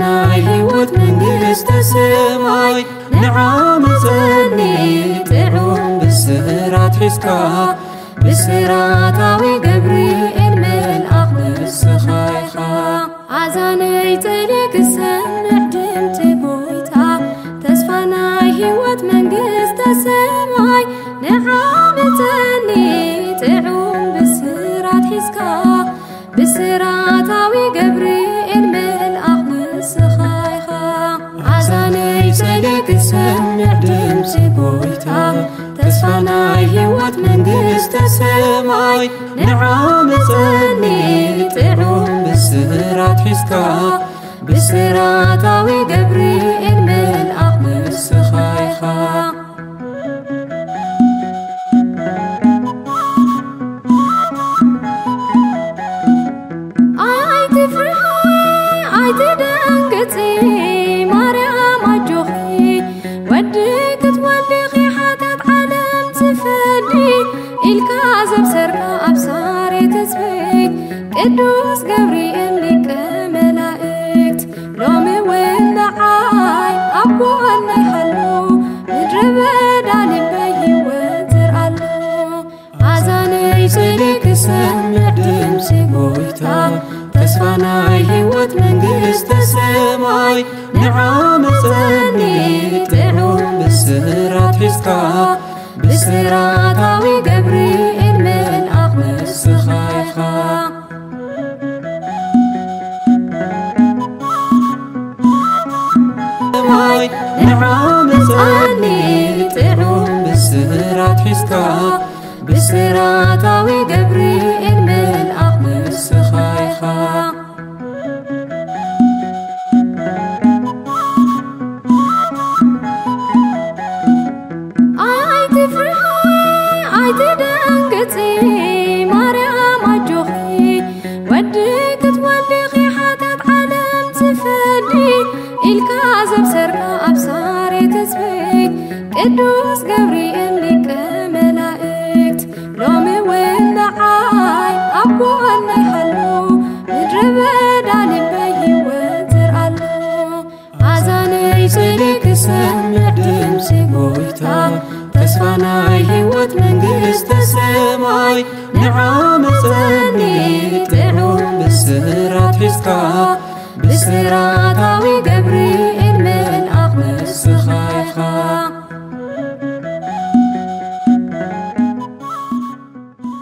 ናይ ህይወት መንግስተ ሰማይ ንዓመፀኒ ጥዑም ብስራት ሒዝካ፣ ብስራታዊ ገብርኤል መልኣኽ ንስኻ ኢኻ። ኣዛነይ ጽልኢ ክሰምዕ ድምጺ ጎይታ፣ ተስፋ ናይ ህይወት መንግስተ ሰማይ ንዓመፀኒ ጥዑም ብስራት ሒዝካ፣ ብስራታዊ ገብርኤል መልኣኽ ንስኻ ኢኻ። ኣዛነይ ጽልኢ ክሰምዕ ድምጺ ጎይታ፣ ተስፋ ናይ ህይወት መንግስተ ሰማይ ንዓመፀኒ ጥዑም ብስራት ሒዝካ፣ ብስራታዊ ገብርኤል መልኣኽ ንስኻ ኢኻ። ኣይትፍርሒ፣ ኣይትደንግጺ፣ ማርያም ኣጆኺ፣ ወዲ ክትወልዲ ኢኺ፣ ሓጢኣት ዓለም ዝፈዲ፣ ኢልካ ዘብሰርካ ኣብ ሳሬት ትጽቢት፣ ቅዱስ ገብርኤል ሊቀ መላእክት፣ ሎሚ እውን ንዓይ ኣብ ጎነይ ሃሉ፣ ምድረ በዳ ልበይ ህይወት ዘርኣሉ። ኣዛነይ ጽልኢ ክሰምዕ ድምጺ ጎይታ፣ ተስፋ ናይ ህይወት መንግስተ ሰማይ ንዓመፀኒ ጥዑም ብስራት ሒዝካ፣ ብስራታዊ ገብርኤል መልኣኽ ንስኻ ኢኻ። ሰማይ ንዓመፀኒ ጥዑም ብስራት ሒዝካ፣ ብስራታዊ ገብርኤል መልኣኽ ንስኻ ኢኻ። ኣይትፍርሒ፣ ኣይትደንግጺ፣ ማርያም ኣጆኺ፣ ወዲ ክትወልዲ ኢኺ፣ ሓጢኣት ዓለም ዝፈዲ፣ ኢልካ ዘብሰርካ ኣብ ሳሬት ትጽቢት፣ ቅዱስ ገብርኤል ሊቀ መላእክት፣ ሎሚ እውን ንዓይ ኣብ ጎነይ ሃሉ፣ ምድረ በዳ ልበይ ህይወት ዘርኣሉ። ኣዛነይ ጽልኢ ክሰምዕ ድምጺ ጎይታ፣ ተስፋ ናይ ህይወት መንግስተ ሰማይ ንዓመፀኒ ጥዑም ብስራት ሒዝካ፣ ብስራታዊ ገብርኤል መልኣኽ ንስኻ ኢኻ።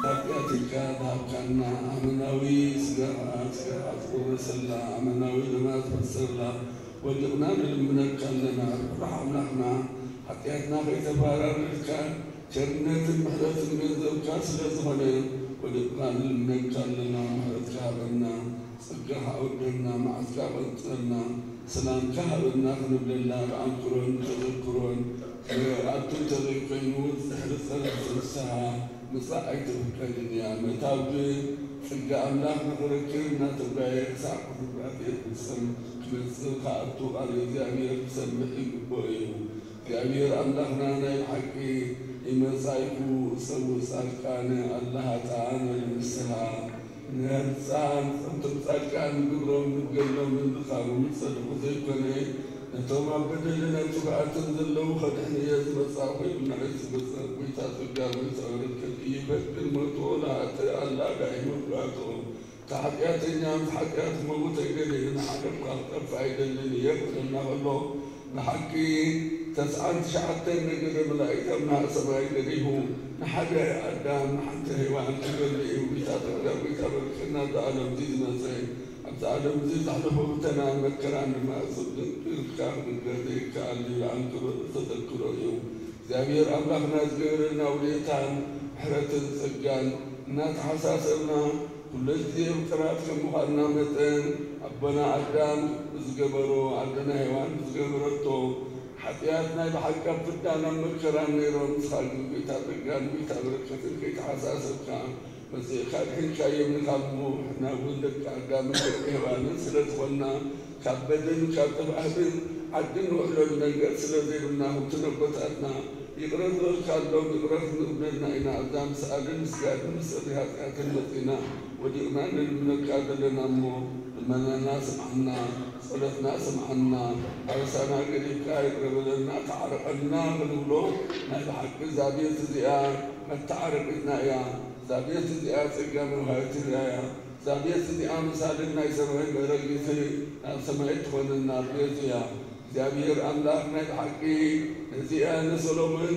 ሓጢኣትካ ተሃብካና፣ ኣመናዊ ስጋኻ፣ ስጋኻ ትቑረሰላ፣ ኣመናዊ ደማ ትፈሰላ፣ ወዲቕና ንልምነካ ኣለና። ርሑቕ ኣምላኽና፣ ሓጢኣትና ከይተባራረርካ፣ ቸርነትን ምሕረትን ገንዘብካ ስለ ዝኾነ፣ ወዲቕና ንልምነካ ኣለና። ምሕረትካ ሃበና፣ ጸጋኻ ኣውርደልና፣ መዓትካ ቀንጥረልና፣ ሰላምካ ሃበና ክንብለላ ብኣንክሮን ተዘክሮን፣ ኣብቲ እንተዘይኮይኑ ድሕሪ ጸሎት ንስሓ ምጻእ ኣይትፍቀድን እያ። ምእታው ግን ጸጋ ኣምላኽ ንኽረክብ እናተጓየ ክሳዕ ክፍጋት የፍጽም ክመጽእ ክኣቱ ቃል እግዚኣብሔር ክሰምዕ ይግብኦ እዩ። እግዚኣብሔር ኣምላኽና ናይ ብሓቂ ይመጻእኩ እሰውእ ጻድቃን ኣለ ኃጥኣን ወደ ንስሓ። ንህፃን እቶም ጻድቃን ግብሮምን ገድሎምን ድኻሞምን ጸድቑ ዘይኮነ፣ ነቶም ኣብ በደልን ኣብ ጥፍኣትን ዘለዉ ከድሕን እየ ዝመጻእኹ ኢሉ ንዓይ ዝመጸ ጎይታ ጸጋ፣ ጎይታ በረከት እዩ። ይፈቅድ ሞቱ ለኃጥእ ኣላ ዳይመ ጉባኤቶ። እቲ ሓጢኣተኛ ምስ ሓጢኣት ክመውት ኣይደለየን፣ ንዓለም ክጠፍእ ኣይደልን እየ ክብለና ከሎ፣ ብሓቂ ተስዓን ትሽዓተን ነገደ መላእክት ኣብ ናህሪ ሰማይ ገዲፉ፣ ንሓደ ኣዳም ንሓንቲ ሄዋን ክገሊ እዩ። ጎይታ ጸጋ፣ ጎይታ በረከትና፣ ኣብዚ ዓለም እዚ ዝመጸ፣ ኣብዚ ዓለም እዚ ዘሕለፎ ፈተናን መከራን ድማ እጹብ ድንቅ ኢልካ ክንገር ዘይከኣል እዩ፣ ኣንክሮ ተዘክሮ እዩ። እግዚኣብሔር ኣምላኽና ዝገበረልና ውዴታን ምሕረትን ጸጋን እናተሓሳሰብና፣ ኩሉ ግዜ ፍጥራት ከም ምዃንና መጠን፣ ኣቦና ኣዳም ብዝገበሮ፣ ኣደና ሄዋን ብዝገበረቶ ሓጢኣት ናይ ብሓቂ ኣብ ፍዳን ኣብ መከራን ነይሮም። ንስኻ ግን ጎይታ ጸጋን ጎይታ በረከትን ከይተሓሳሰብካ መጺእካ ኣድሒንካዮም ኢኻ እሞ፣ ንሕና እውን ደቂ ኣዳምን ደቂ ሄዋንን ስለ ዝኾንና፣ ካብ በደልን ካብ ጥፍኣትን ዓዲ ንውዕለሉ ነገር ስለ ዘይብልና፣ ከምቲ ነቦታትና ይቕረ ዝበልካሎም ይቕረ ክንብለልና ኢና። ኣብዛ ምስ ኣደን ምስ ጋድን ምስ እሪ ኃጢኣትን መጺእና ወዲቕና ንልምነካ ዘለና እሞ፣ ልመናና ስምዓና፣ ጸሎትና ስምዓና፣ ኣበሳና ገዲፍካ ይቕረ በለልና፣ ተዓረቐልና ክንብሎ ናይ ብሓቂ እዛ ቤት እዚኣ መተዓረቒትና እያ። እዛ ቤት እዚኣ ጸጋ መውሃቢትና እያ። እዛ ቤት እዚኣ ምሳሌ ናይ ሰማይ መረጊት ናብ ሰማይ ትኾነና ቤት እያ። እግዚኣብሔር ኣምላኽ ናይ ብሓቂ ነዚኣ ንሰሎሞን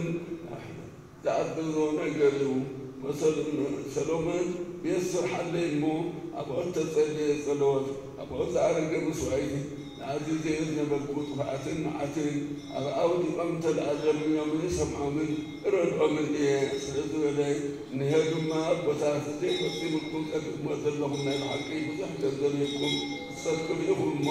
ዝኣዘዞ ነገር እዩ። መሰል-፣ ሰሎሞን ቤት ስርሓለይ እሞ ኣብኡ እተጸለየ ጸሎት፣ ኣብኡ ዝኣረገ መስዋእቲ፣ ንኣዚዘዮ ዝነበርኩ ጥፍኣትን መዓትን ኣብ ኣውዲቖም እተለኣዘሉን እዮም ዝሰምዖምን እረድኦምን እየ ስለ ዝበለ፣ እንሆ ድማ ኣቦታት ዘይፈጺሙልኩም ጸሊእኩሞ ዘለኹም ናይ ብሓቂ ብዙሕ ገንዘብ ሂብኩም ትጸድቁ ኢኹም እሞ፣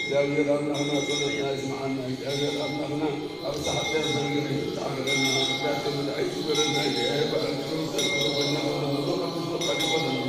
እግዚኣብሔር ኣምላኽና ጸሎትና ይስምዓና። እግዚኣብሔር ኣምላኽና ኣብ ሰዓት ዘንገሪ ይተዓረና፣ እዳተ መድዓይ ይበረና። እግዚኣብሔር በዓል ክብር ጸድቁ ኮይና ከሎ ብዙሕ ብዙሕ ይኾነና።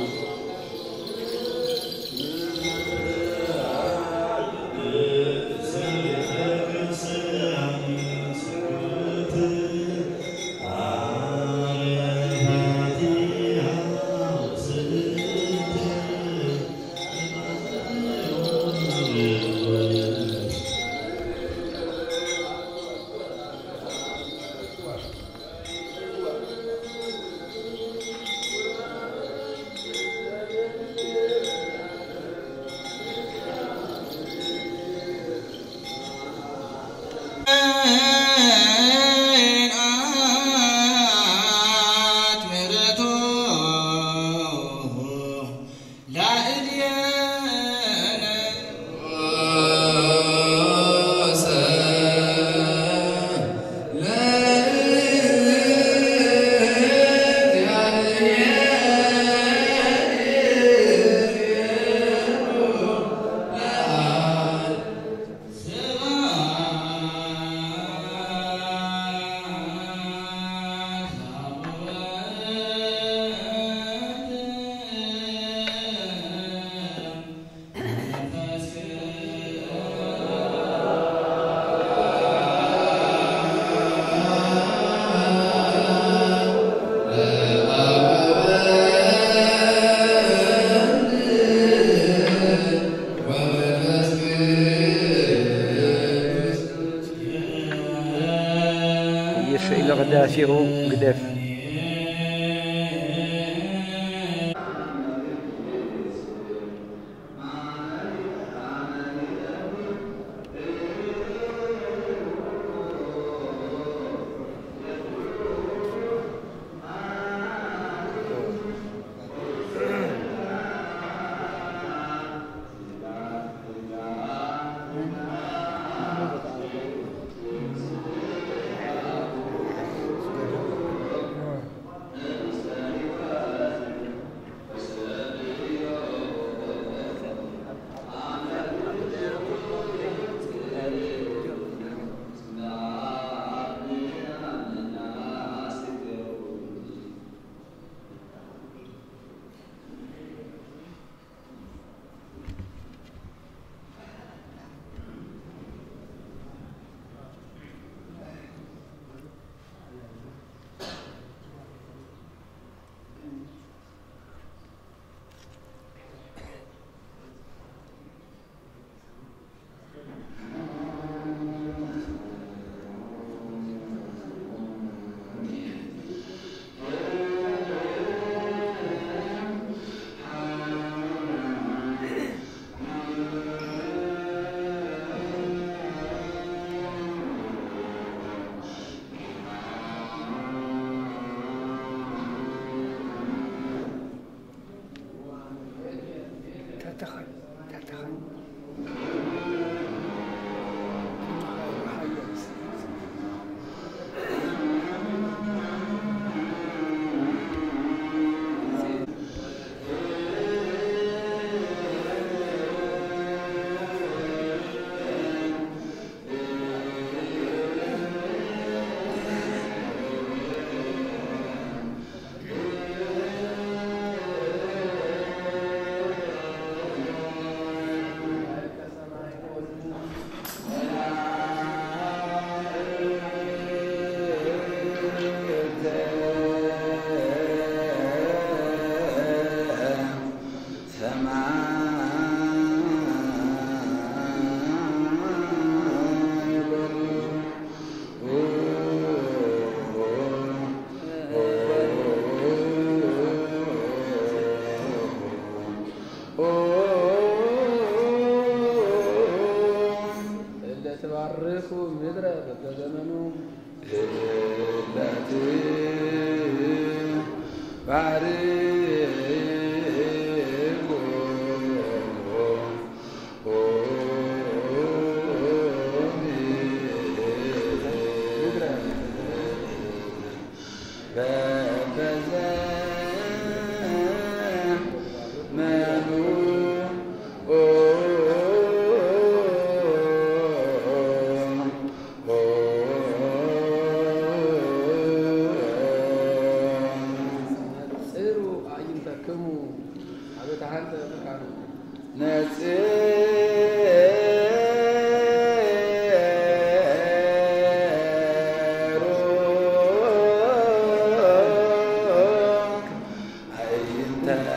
ኢየሱስ ኢሉ ቅዳሴሁ ግደፍ። አርጎ በበዘመኑ ነጽሩ አዕይንተክሙ አበ ተሃንጸ መካኑ። ነጽሩ አዕይንተክሙ።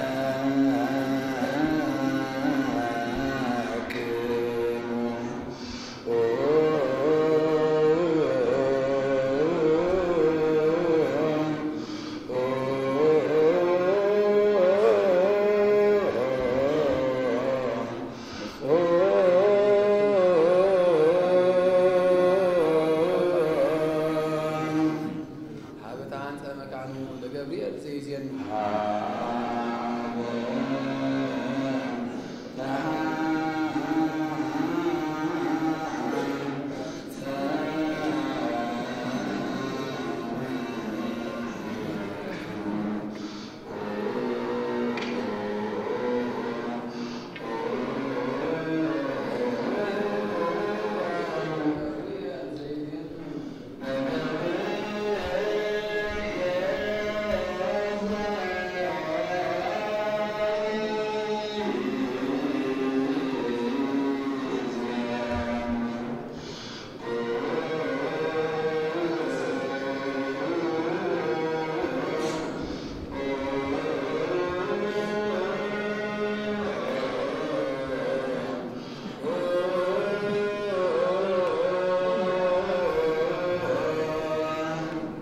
ሀበ ተሃንጸ መካኑ ለገብርኤል ዘይዜኑ።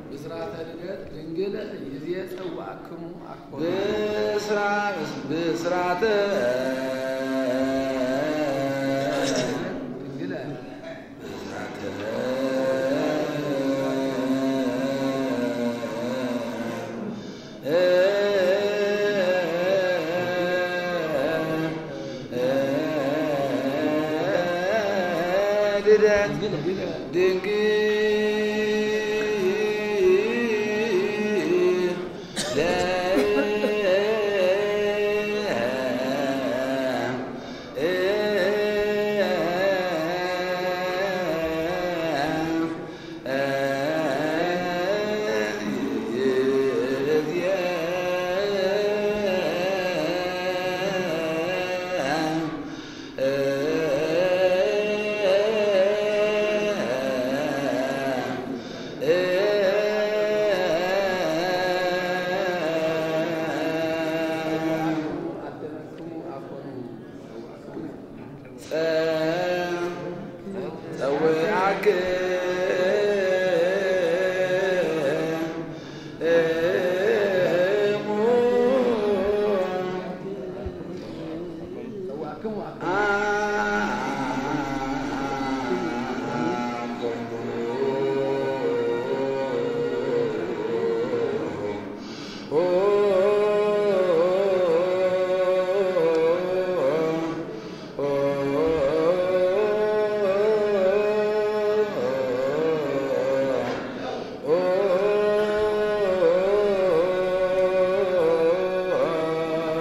ብስራተ ልደት ድንግል ይዜ ጸዋዕክሙ አኮኑ። ብስራ-፣ ብስራተ ድንግል ድንግል ጸ-፣ ጸውዓክ እሙ አ-፣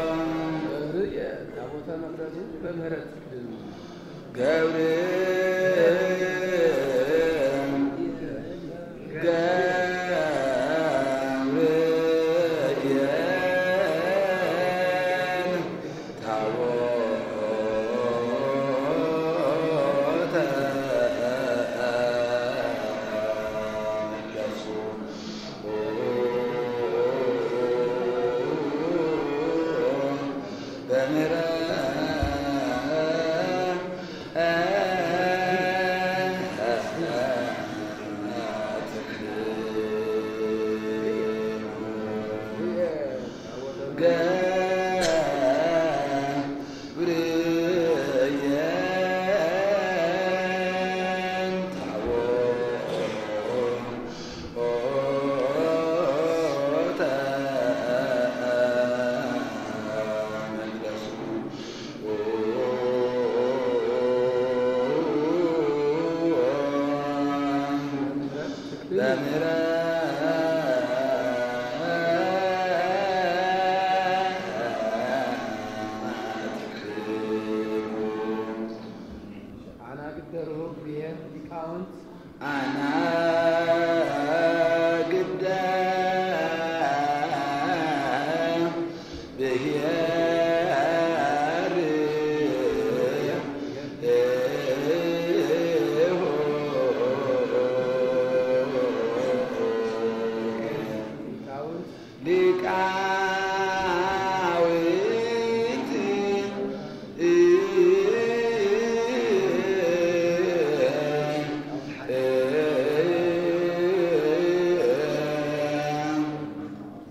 ገብርኤል ታቦተ መቅደሱ በምህረት ገብርኤል ገብርኤል ታቦተ መቅደሱ በምህረት ኣናግደርሁ ብሔር ሊቃውንት ኣናግዳ ብሔር ሊቃውንት ሊቃውንት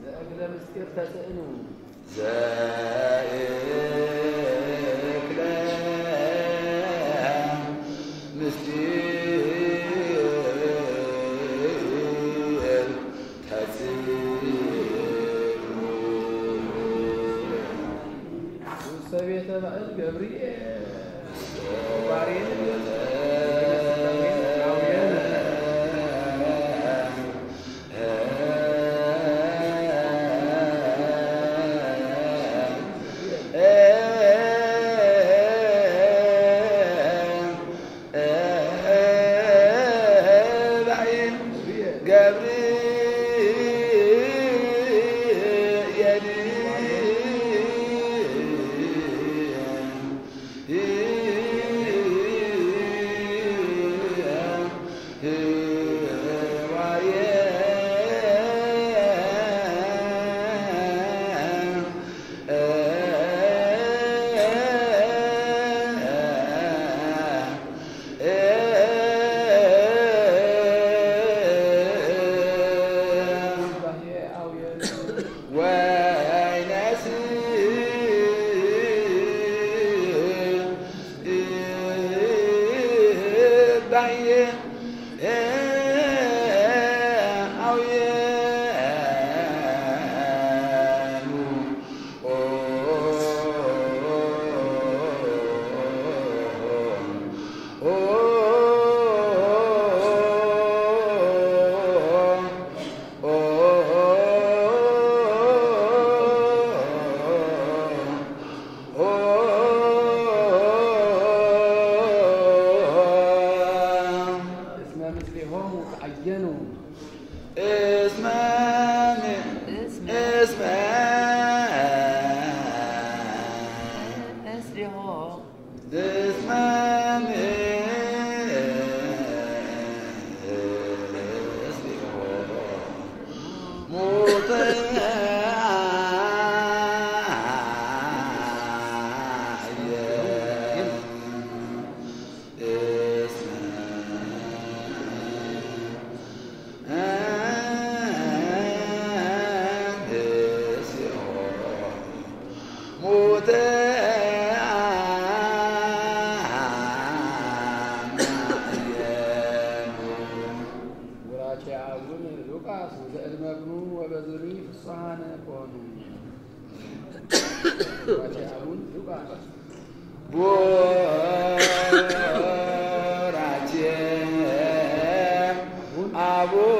ዘእግለ ምስጢር ተስእኑ ዘእክለ ምስጢር ተጽእኑ ውሰቤተ ባእል ገብርኤል ባሬን እስመ ምስሌሆሙ ተዓየኑ እስመ እስመ እስሊሆ እስመ ሙተ ቡራኬ አቡነ ሉቃስ ዘእድመግኑ ወበዝኒ ፍጹሃነ ኮኑ። ቡራኬ አቡነ ሉቃስ ቡራኬ አቡነ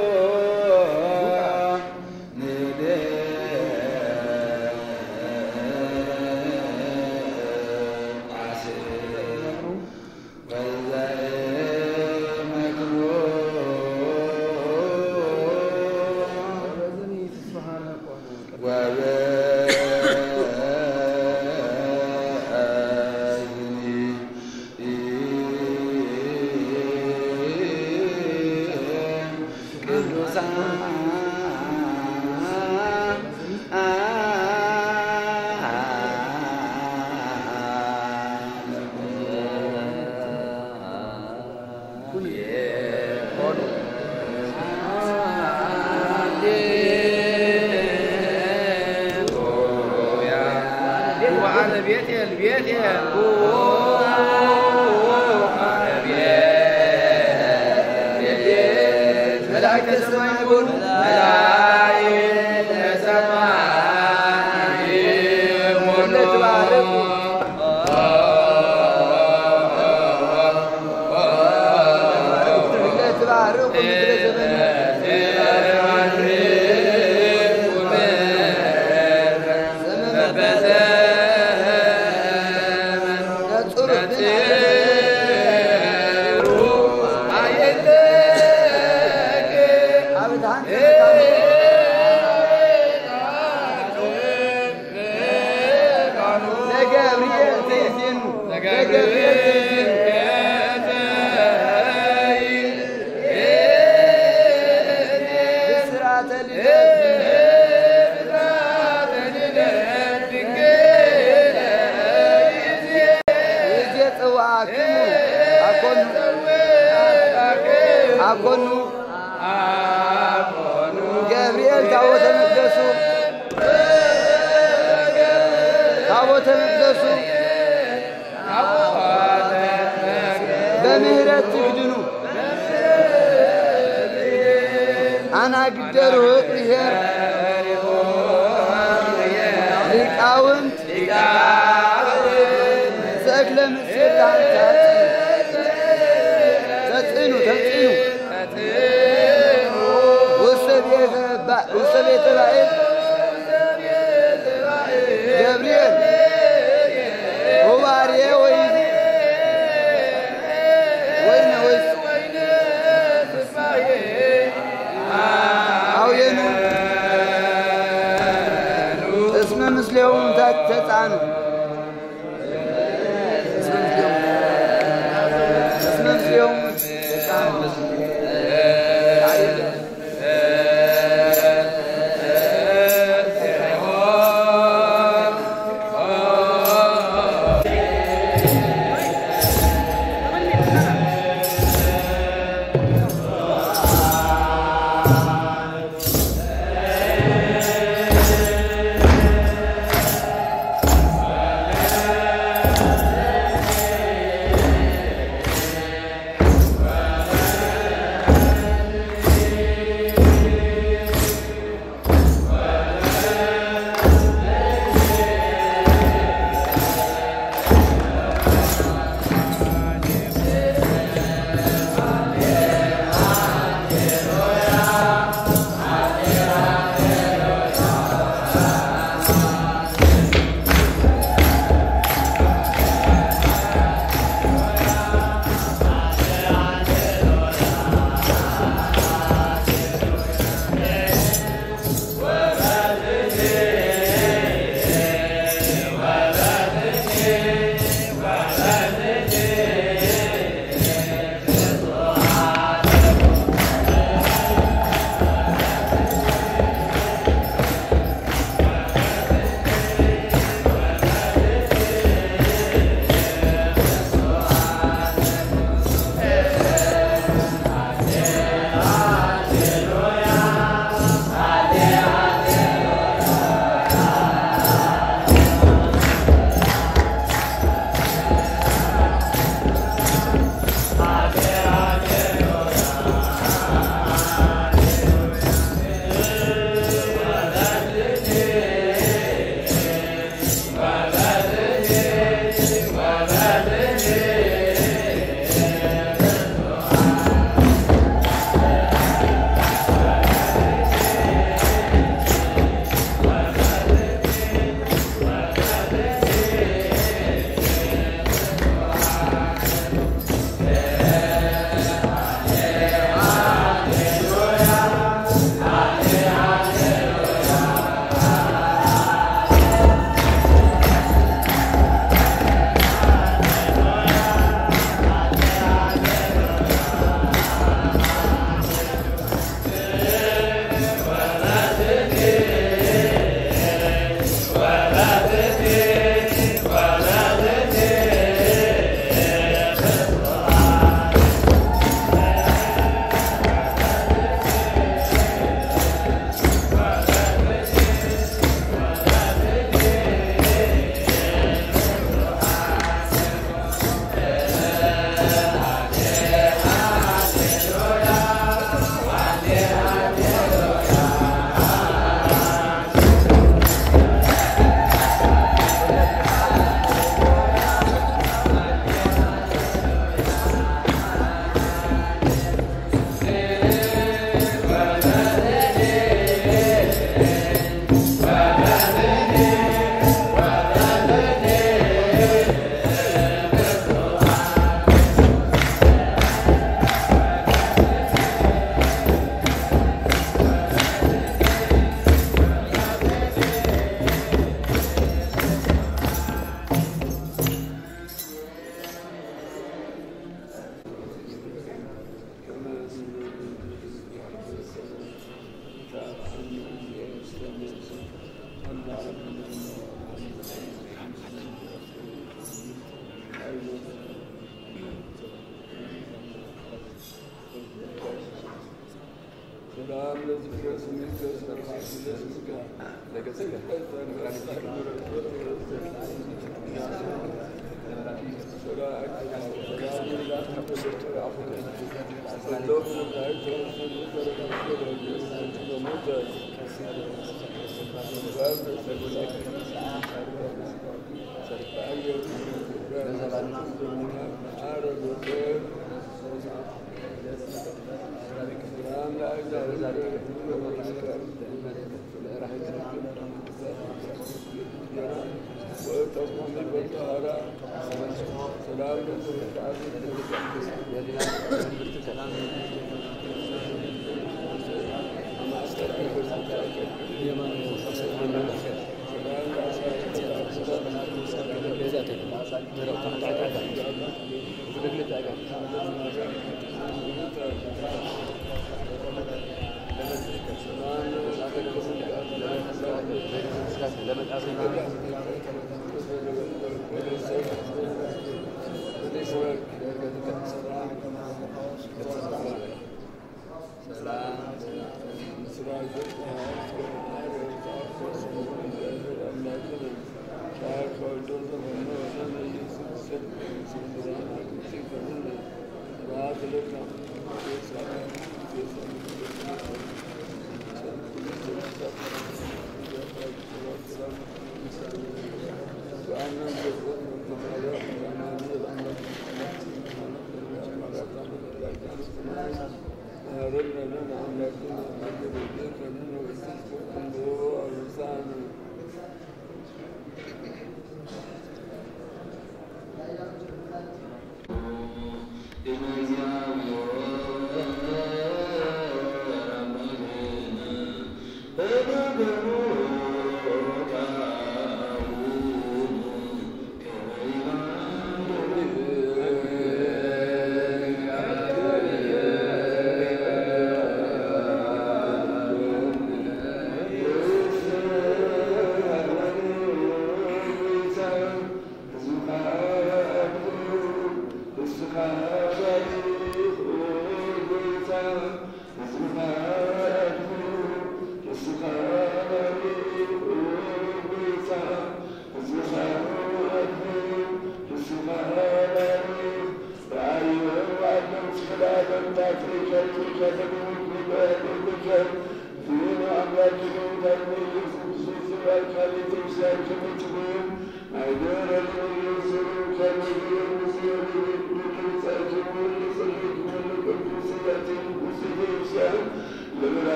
ኣብ ጎኑ፣ ኣብ ጎኑ ገብርኤል ታቦተ መቅደሱ፣ ታቦተ መቅደሱ በምህረት ትክድኑ። ኣናግደሩ እቅሔር ሊቃውንት ዘእክለ ምስል ላንታ ተጽዕኑ፣ ተጽዕኑ። ውስተ ቤተ ባ-፣ ውስተ ቤተ ባዕል ገብርኤል ወባርየ ወይን፣ ወይን፣ ወይን አውየኑ እስመ ምስሌሆሙ ተጻኑ።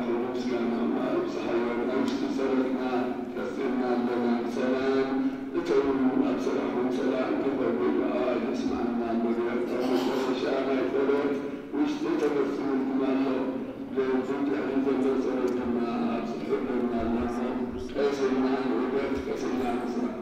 ኩሉ ምስጋና እምበኣር ብዝሓዮ ናይ ውሽጢ ጸሎትና ፈጺምና ኣለና ብሰላም። እተዉ ኣብ ስራሕኩም ሰላም ክኸዱ ከኣ የስምዓና ኣሎ። ኣብ መጨረሻ ናይ ጸሎት ውሽጢ ተፈጺሙልኩም ኣሎ። ግን ድሕሪ ዘሎ ጸሎት ድማ ኣብጽሑልና ኣሎ። ቀሲልና ንዑደት፣ ቀሲልና ንስራሕ።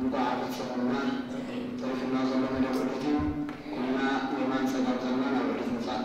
እንቋዕ ኣበጽሑና። ተሪፉና ዘሎ መደብ ዑደት እዩ። ኩልና የማን ጸጋም ዛማ ናብ ዑደት ምጻእ።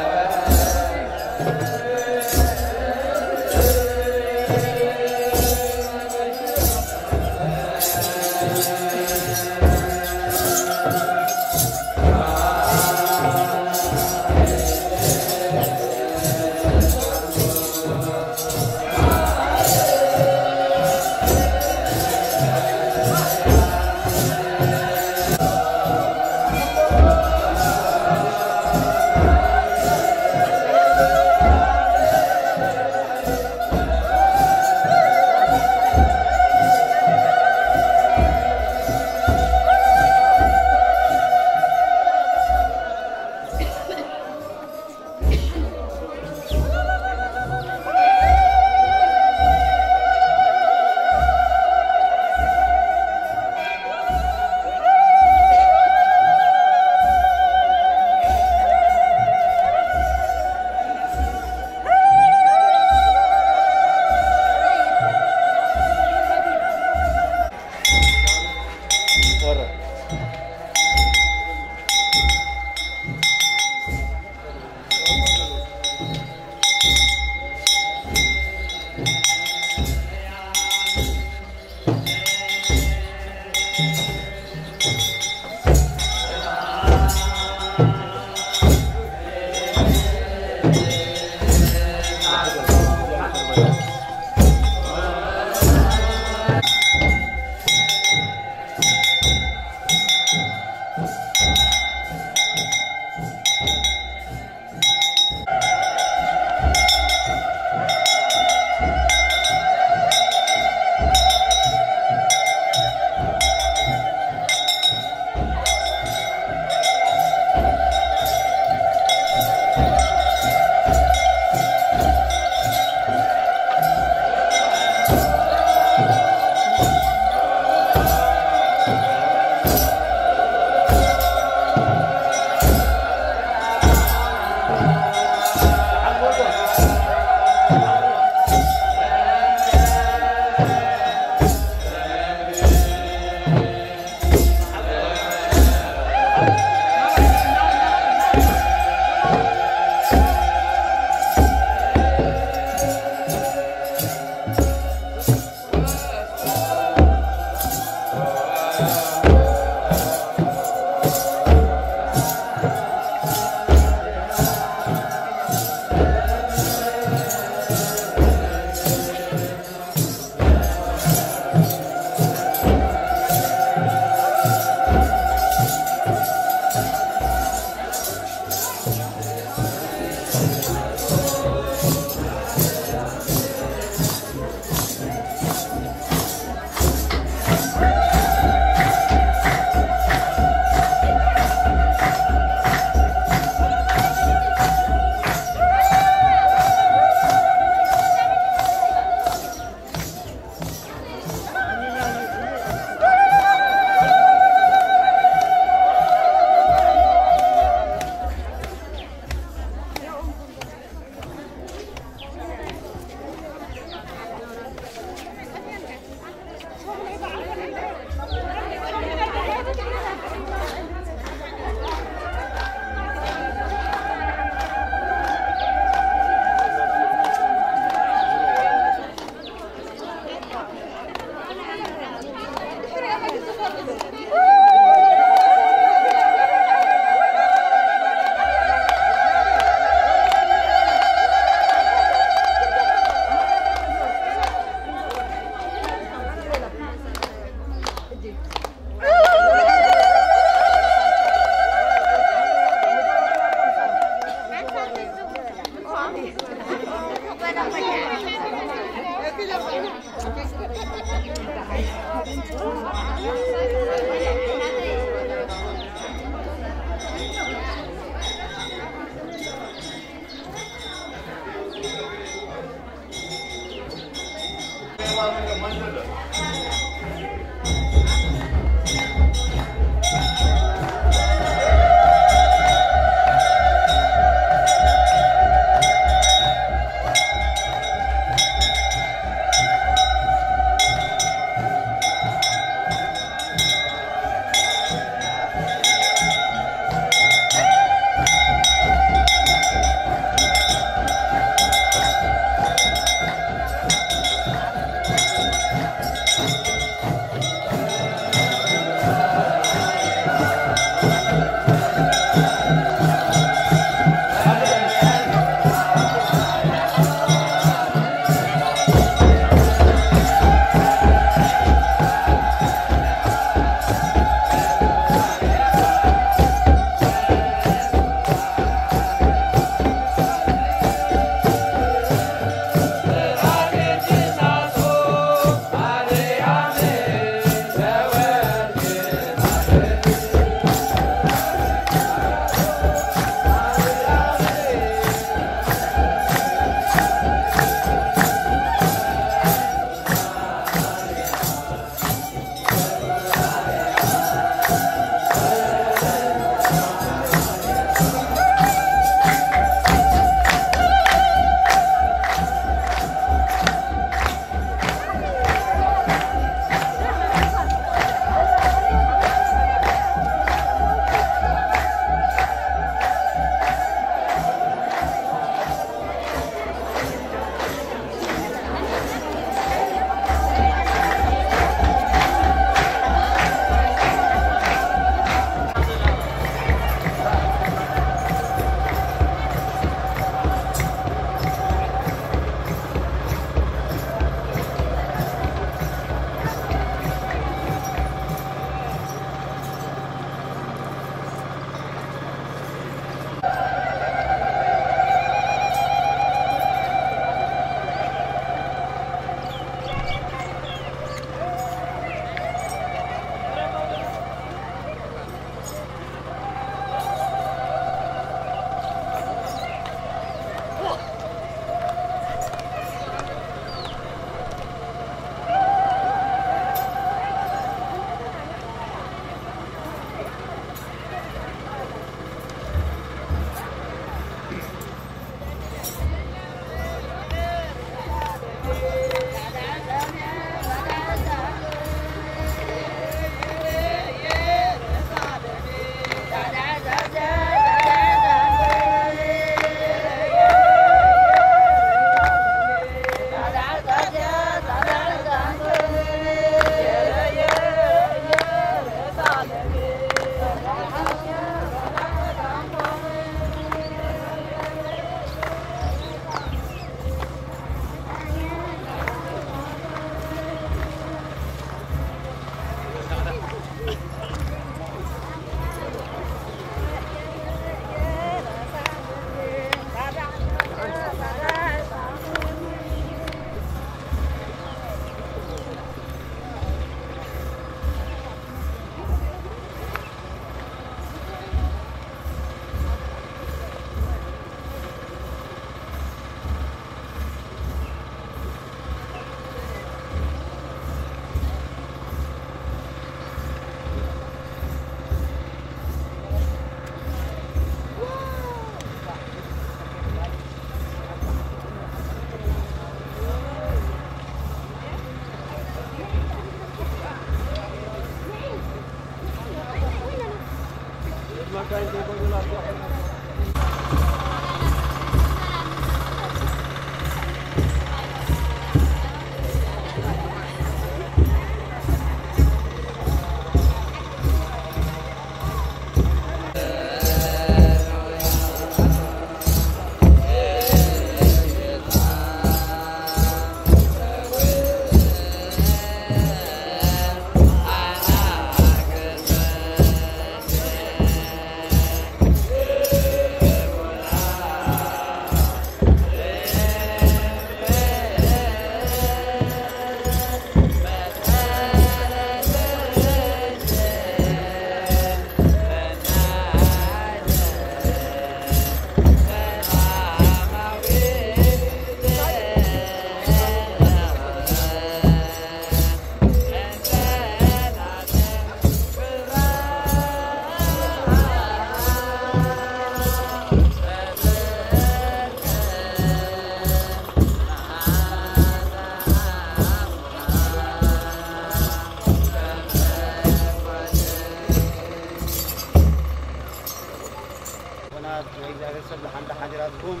ዲያቆናት ናይ እግዚኣብሔር ሰብ ደሓን ደሓን ይራትኩም።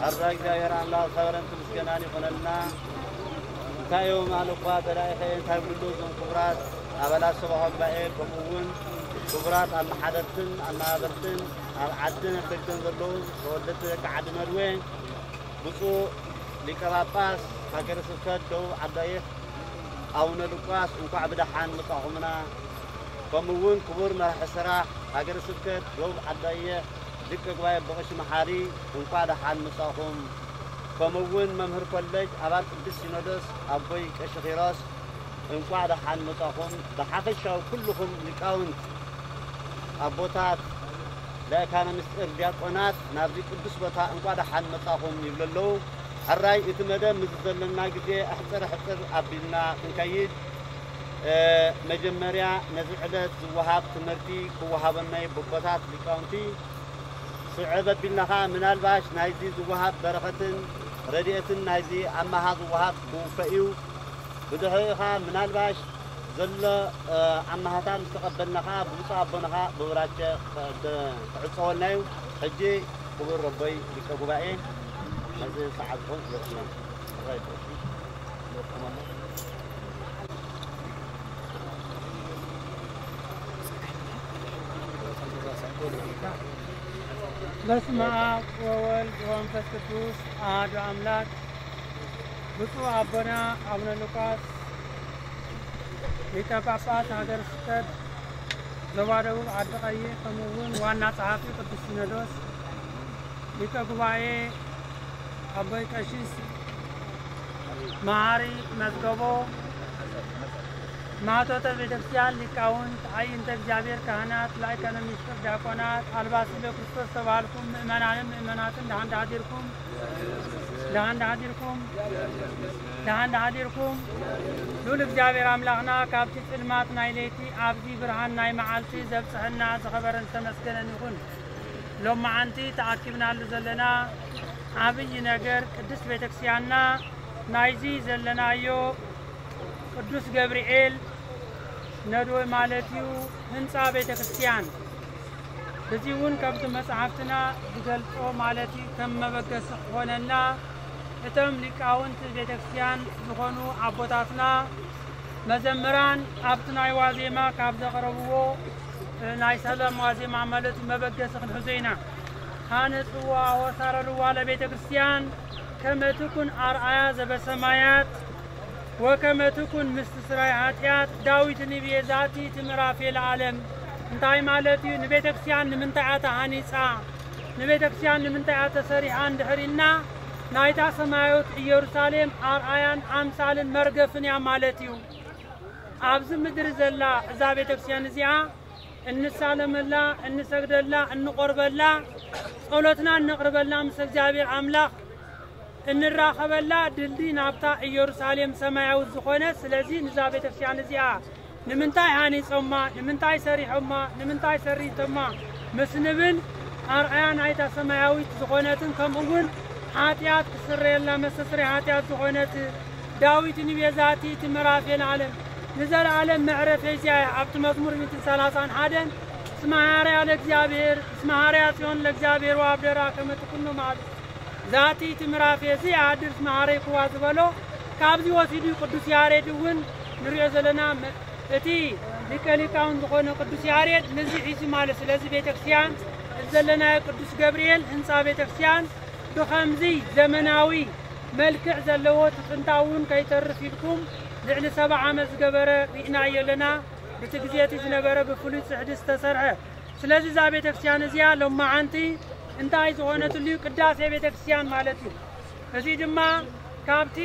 ኣራ እግዚኣብሔር ኣምላኽ ክብርን ምስጋናን ይኹነልና። እንታይ እዮም ኣነ እኳ ተላኢኸ እንታይ ብሉ እዞም ክቡራት ኣባላት ሰበኻ ጉባኤ፣ ከምኡ እውን ክቡራት ኣመሓደርትን ኣመሃበርትን ኣብ ዓድን ኣብ ደገን ዘለዉ ተወለድቲ ደቂ ዓዲ መድወ፣ ብፁዕ ሊቀ ጳጳስ ሃገረ ስብከት ደቡብ ዓባየ ኣቡነ ሉቃስ እንኳዕ ብደሓን መጻኹምና። ከምኡ እውን ክቡር መራሒ ስራሕ ሃገረ ስብከት ደቡብ ዓባየ ሊቀ ጉባኤ ኣቦ ቀሺ መሓሪ እንኳዕ ደሓን መጻኹም። ከምኡ እውን መምህር ኮሌጅ ኣባል ቅዱስ ሲኖዶስ ኣቦይ ቀሺ ኪሮስ እንኳዕ ደሓን መጻኹም። ብሓፈሻዊ ኩልኹም ሊቃውንት ኣቦታት፣ ለእካነ ምስጢር ዲያቆናት ናብዚ ቅዱስ ቦታ እንኳዕ ደሓን መጻኹም ይብሉ ኣለዉ። ሕራይ እቲ መደብ ምስ ዘለና ግዜ ኣሕጽር ኣሕጽር ኣቢልና ክንከይድ፣ እ፣ መጀመርያ ነዚ ዕለት ዝወሃብ ትምህርቲ ክወሃበና እዩ ብቦታት ሊቃውንቲ። ስዕብ ኣቢልና ኸኣ ምናልባሽ ናይዚ ዝወሃብ በረኸትን ረድኤትን ናይዚ ኣማሃ ዝወሃብ ክውፈ እዩ። ብድሕሪኡ ኸኣ ምናልባሽ ዘሎ፣ እ፣ ኣማሃታ ምስ ተቐበልና ኸኣ ብብፁዕ ኣቦና ኸኣ ብቡራኬ ክ-፣ ክ-፣ ክዕጸወልና እዩ። ሕጂ ክቡር ኣቦይ ሊቀ ጉባኤ ነዚ ሰዓት ዝኾን ይወስና። በስመ አብ ወወልድ ወመንፈስ ቅዱስ አሐዱ አምላክ። ብፁዕ ኣቦና ኣቡነ ሉቃስ ሊቀ ጳጳስ ሃገረ ስብከት ዞባ ደቡብ ዓዲ ቀይሕ፣ ከምኡ እውን ዋና ጸሓፊ ቅዱስ ሲኖዶስ፣ ሊቀ ጉባኤ ኣቦይ ቀሺስ መሓሪ መዝገቦ፣ ማቶተ ቤተክርስትያን ሊቃውንት፣ ኣዕይንተ እግዚኣብሔር ካህናት፣ ላእካነ ምስጢር ዲያቆናት፣ ኣልባሲ ለክርስቶስ ዝተባህልኩም ምእመናንን ምእመናትን ደሓን ደሓዲርኩም? ደሓን ደሓዲርኩም? ደሓን ደሓዲርኩም? ልዑል እግዚኣብሔር ኣምላኽና ካብቲ ጽልማት ናይ ለይቲ ኣብዚ ብርሃን ናይ መዓልቲ ዘብጽሐና ዝኸበረን ዝተመስገነን ይኹን። ሎማዓንቲ ተኣኪብናሉ ዘለና ዓብዪ ነገር ቅድስት ቤተክርስትያንና ናይዚ ዘለናዮ ቅዱስ ገብርኤል ነድወ ማለት እዩ ህንፃ ቤተክርስትያን። እዚ እውን ከምቲ መጽሓፍትና ዝገልጾ ማለት እዩ ከም መበገሲ ክኾነና እቶም ሊቃውንት ቤተክርስትያን ዝኾኑ ኣቦታትና መዘምራን ኣብቲ ናይ ዋዜማ ካብ ዘቕረብዎ፣ እ፣ ናይ ሰላም ዋዜማ ማለት እዩ መበገሲ ክንሕዞ ኢና። ሃነጽዋ ወሳረርዋ ለቤተ ክርስቲያን ከመ ትኩን ኣርኣያ ዘበሰማያት ወከመ ትኩን ምስቲ ስራይ ኃጢአት ዳዊት ንቤዛቲ እቲ ምዕራፍ ለዓለም። እንታይ ማለት እዩ? ንቤተ ክርስቲያን ንምንታይ እያ ተሃኒጻ? ንቤተ ክርስቲያን ንምንታይ እያ ተሰሪሓ? እንድሕር ኢልና ናይታ ሰማያዊት ኢየሩሳሌም ኣርኣያን ኣምሳልን መርገፍን እያ ማለት እዩ። ኣብዚ ምድሪ ዘላ እዛ ቤተ ክርስቲያን እዚኣ እንሳለመላ፣ እንሰግደላ፣ እንቆርበላ፣ ጸሎትና እነቕርበላ ምስ እግዚኣብሔር ኣምላኽ እንራኸበላ ድልድይ ናብታ ኢየሩሳሌም ሰማያዊት ዝኾነት። ስለዚ ንዛ ቤተክርስትያን እዚኣ ንምንታይ ሃኒጾማ፣ ንምንታይ ሰሪሖማ፣ ንምንታይ ሰሪቶማ ምስ ንብል ኣርኣያ ናይታ ሰማያዊት ዝኾነትን ከምኡ እውን ሓጢኣት ክስረየላ መስተስረይ ሓጢኣት ዝኾነት ዳዊት ንቤዛቲ እቲ ምዕራፍ የለዓለም ንዘለዓለም መዕረፈይ እዚኣ እያ። ኣብቲ መዝሙር ሚእትን ሰላሳን ሓደን እስመ ሃርያ ለእግዚኣብሔር፣ እስመ ሃርያ ጽዮን ለእግዚኣብሔር ወአብደራ ከመ ትኩኖ ማዕዶ። ዛቲ እቲ ምዕራፍ እዚ ኣድር እስመ ሃረይክዋ ዝበሎ ካብዚ ወሲዱ ቅዱስ ያሬድ እውን ንሪኦ ዘለና መ-፣ እቲ ሊቀ ሊቃውንት ዝኾነ ቅዱስ ያሬድ ነዚ ሒዙ ማለት። ስለዚ ቤተክርስቲያን እዚ ዘለናዮ ቅዱስ ገብርኤል ህንፃ ቤተክርስቲያን ብኸምዚ ዘመናዊ መልክዕ ዘለዎ እቲ ጥንታዊ እውን ከይተርፍ ኢልኩም ልዕሊ ሰብዓ ዓመት ዝገበረ ርኢናዮ ኣለና። ብቲ ግዜ እቲ ዝነበረ ብፍሉይ ጽሕዲ ዝተሰርሐ። ስለዚ እዛ ቤተክርስቲያን እዚኣ ሎማዓንቲ እንታይ ዝኾነትሉ እዩ? ቅዳሴ ቤተክርስቲያን ማለት እዩ። እዚ ድማ ካብቲ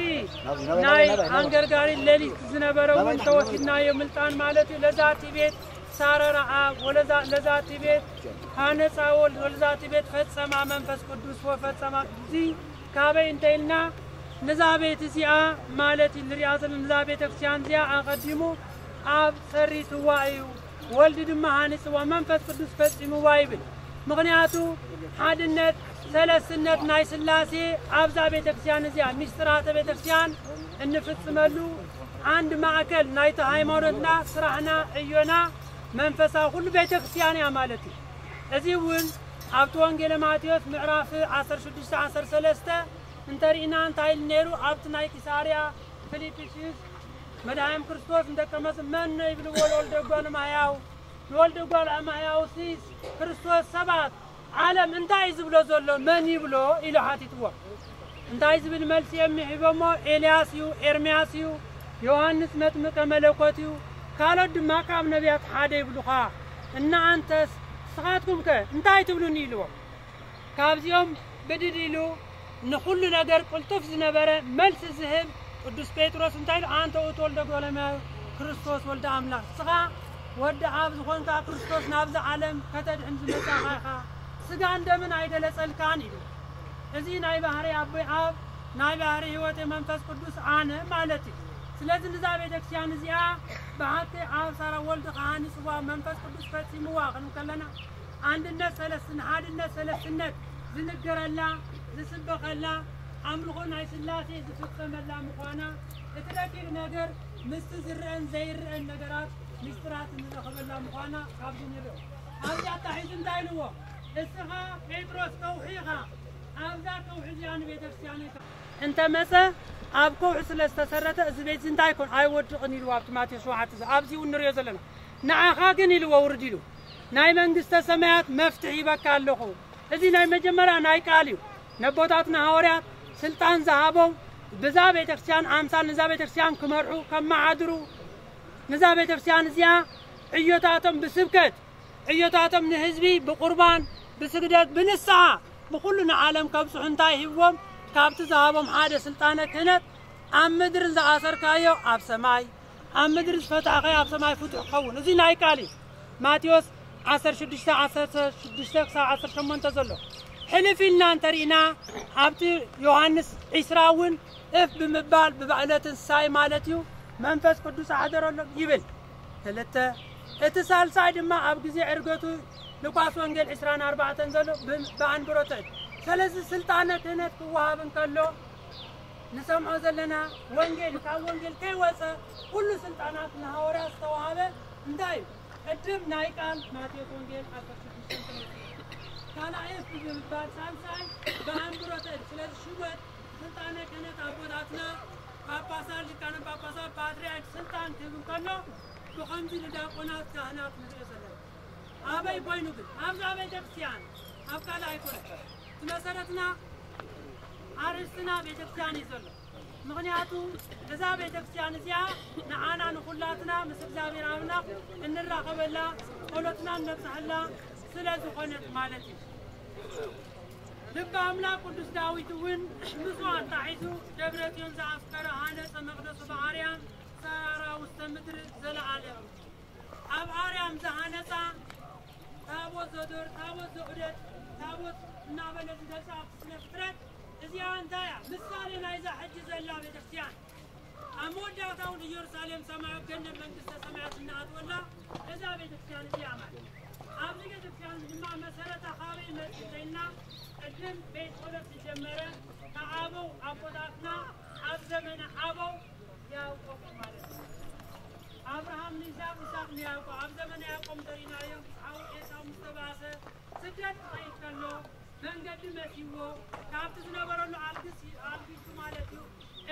ናይ ኣንገርጋሪ ሌሊት ዝነበረ እውን ተወሲድናዮ ምልጣን ማለት እዩ። ለዛቲ ቤት ሳረራ ኣብ ወለዛ-፣ ለዛቲ ቤት ሃነጻ ወልድ ወለዛቲ ቤት ፈጸማ መንፈስ ቅዱስ ወፈጸማ። እዚ ካበይ እንተ ኢልና ነዛ ቤት እዚኣ ማለት እዩ ንሪኣ ዘለና። ነዛ ቤተክርስቲያን እዚኣ ኣቐዲሙ ኣብ ሰሪትዋ እዩ፣ ወልድ ድማ ሃኒጽዋ፣ መንፈስ ቅዱስ ፈጺምዋ ይብል። ምኽንያቱ ሓድነት ሰለስትነት ናይ ስላሴ ኣብዛ ቤተክርስቲያን እዚኣ ሚስጥራተ ቤተክርስቲያን እንፍጽመሉ ዓንዲ ማእከል ናይቲ ሃይማኖትና፣ ስራሕና፣ ዕዮና፣ መንፈሳዊ ኩሉ ቤተክርስቲያን እያ ማለት እዩ። እዚ እውን ኣብቲ ወንጌለ ማቴዎስ ምዕራፍ ዓሰርተ ሽዱሽተ ዓሰርተ ሰለስተ እንተሪእና እንታይ ኢሉ ነይሩ? ኣብቲ ናይ ቂሳርያ ፊልጵስዩስ መድኃኒም ክርስቶስ ንደቀ መዝ-፣ መን ነው ይብልዎ ለወልደ እጓለ እመሕያው? ንወልደ እጓለ እመሕያው ሲስ ክርስቶስ ሰባት ዓለም እንታይ እዩ ዝብሎ ዘሎ? መን ይብሎ? ኢሉ ሓቲትዎ። እንታይ ዝብል መልሲ እዮም ሂቦሞ? ኤልያስ እዩ፣ ኤርምያስ እዩ፣ ዮሃንስ መጥምቀ መለኮት እዩ፣ ካልኦት ድማ ካብ ነቢያት ሓደ ይብሉኻ። እናኣንተስ ንስኻትኩም ከ እንታይ ትብሉኒ? ኢልዎም። ካብዚኦም ብድድ ኢሉ ንኹሉ ነገር ቅልጡፍ ዝነበረ መልሲ ዝህብ ቅዱስ ጴጥሮስ እንታይ ኢሉ? ኣንተ ውእቱ ወልደ እጓለ እመሕያው ክርስቶስ ወልደ ኣምላኽ፣ ንስኻ ወዲ ኣብ ዝኾንካ ክርስቶስ ናብዛ ዓለም ከተድሕን ዝመጻኻ ኢኻ፣ ስጋን ደምን ኣይገለጸልካን ኢሉ። እዚ ናይ ባህሪ ኣቦይ ኣብ፣ ናይ ባህሪ ሕይወት መንፈስ ቅዱስ ኣነ ማለት እዩ። ስለዚ ንዛ ቤተክርስቲያን እዚኣ ብሓቂ ኣብ ሳራ ወልድ ከሃኒጽዋ መንፈስ ቅዱስ ፈጺምዋ ክንብል ከለና፣ ኣንድነት ሰለስትን-፣ ሓድነት ሰለስትነት ዝንገረላ፣ ዝስበኸላ፣ ኣምልኾ ናይ ስላሴ ዝፍጸመላ ምዃና፣ እቲ ረቂቕ ነገር ምስቲ ዝረአን ዘይረአን ነገራት ምስጢራት እንረኽበላ ምዃና ካብዚ ንርእዮ። ኣብዚ ኣጣሒሱ እንታይ ኢልዎ? እስኻ ጴጥሮስ ከውሒ ኢኻ፣ ኣብዛ ከውሒ እዚኣ ንቤተ ክርስቲያነይ እንተ መጸ ኣብ ከውሒ ስለ ዝተሰረተ እዚ ቤት እዚ እንታይ ይኮን? ኣይወድቕን ኢልዎ ኣብቲ ማቴዎስ ሸውዓተ። ኣብዚ እውን ንሪኦ ዘለና። ንዓኻ ግን ኢልዎ ውርድ ኢሉ ናይ መንግስተ ሰማያት መፍትሕ ሂበካ ኣለኹ። እዚ ናይ መጀመርያ ናይ ቃል እዩ። ነቦታትና ሃዋርያት ስልጣን ዝሃቦም ብዛ ቤተክርስትያን ኣምሳል ንዛ ቤተክርስትያን ክመርሑ፣ ከመሓድሩ፣ ንዛ ቤተክርስትያን እዚኣ ዕዮታቶም ብስብከት፣ ዕዮታቶም ንህዝቢ ብቁርባን፣ ብስግደት፣ ብንስሓ፣ ብኩሉ ንዓለም ከብጽሑ እንታይ ሂብዎም? ካብቲ ዝሃቦም ሓደ ስልጣነ ክህነት ኣብ ምድርን ዝኣሰርካዮ ኣብ ሰማይ፣ ኣብ ምድሪ ዝፈታሕካዮ ኣብ ሰማይ ፍቱሕ ክኸውን። እዚ ናይ ቃል እዩ። ማቴዎስ ዓሰርተ ሽዱሽተ፣ ዓሰርተ ሽዱሽተ ክሳብ ዓሰርተ ሸሞንተ ዘሎ። ሕልፍ ኢልና እንተሪእና ኣብቲ ዮሃንስ ዒስራ እውን እፍ ብምባል ብባዕለት እንስሳይ ማለት እዩ መንፈስ ቅዱስ ኣሕደረሎም ይብል። ክልተ፣ እቲ ሳልሳይ ድማ ኣብ ግዜ ዕርገቱ ሉቃስ ወንጌል ዕስራን ኣርባዕተን ዘሎ ብ-፣ ብኣንብሮተ እድ። ስለዚ ስልጣነ ክህነት ክወሃብ እንከሎ ንሰምዖ ዘለና ወንጌል ካብ ወንጌል ከይወፀ ኩሉ ስልጣናት ንሃዋርያት ዝተዋሃበ እንታይ እዩ? ቅድም ናይ ቃል ማቴዎስ ወንጌል ዓሰርተ ሽዱሽተ ተመልክቱ። ካልኣይ እፍ ብምባል ሳልሳይ ብኣንብሮተ እድ። ስለዚ ሽመት ስልጣነ ክህነት ኣቦታትና ጳጳሳት፣ ሊቃነ ጳጳሳት፣ ፓትርያርክ ስልጣን ክህብ እንከሎ ብኸምዚ ንዲያቆናት ካህናት ንሪኦ ዘለና። ኣበይ ኮይኑ ግን? ኣብዛ ቤተክርስትያን፣ ኣብ ካልእ ኣይኮነን። እቲ መሰረትና ኣርእስትና ቤተክርስትያን እዩ ዘሎ። ምኽንያቱ እዛ ቤተክርስትያን እዚኣ ንዓና ንኹላትና ምስ እግዚኣብሔር ኣምላኽ እንራኸበላ፣ ጸሎትና እነብጽሐላ ስለ ዝኾነት ማለት እዩ። ልበ ኣምላኽ ቅዱስ ዳዊት እውን ምስኡ ኣጣሒሱ ደብረ ጽዮን ዘኣፍቀረ ሃነጸ መቕደሱ ብኣርያም ሰራራ ውስተ ምድር ዘለዓለም። ኣብ ኣርያም ዝሃነጻ ታቦት ዘዶር፣ ታቦት ዘዑደት፣ ታቦት እናበለ ዝገልጻ ኣብቲ ስነ ፍጥረት እዚኣ እንታይ እያ? ምሳሌ ናይዛ ሕጂ ዘላ ቤተክርስትያን። ኣብ መወዳእታ እውን ኢየሩሳሌም ሰማያዊት ገነት መንግስተ ሰማያት እናኣትወላ እዛ ቤተክርስትያን እዚኣ ማለት። ኣብዚ ቤተክርስትያን እዚ ድማ መሰረታ ካበይ መጽእ እንተኢልና ቅድም ቤት ጸሎት ዝጀመረ ካብ ኣበው ኣቦታትና ኣብ ዘመነ ኣበው ያዕቆብ ማለት እዩ። ኣብርሃም ንይስሐቅ፣ ይስሐቅ ንያዕቆብ፣ ኣብ ዘመነ ያዕቆብ እንተሪእናዮ ምስ ሓው ኤሳው ምስ ተባእሰ ስደት ክኸይድ ከሎ መንገዲ መሲዎ ካብቲ ዝነበረሉ ኣልግስ ኣልጊሱ ማለት እዩ።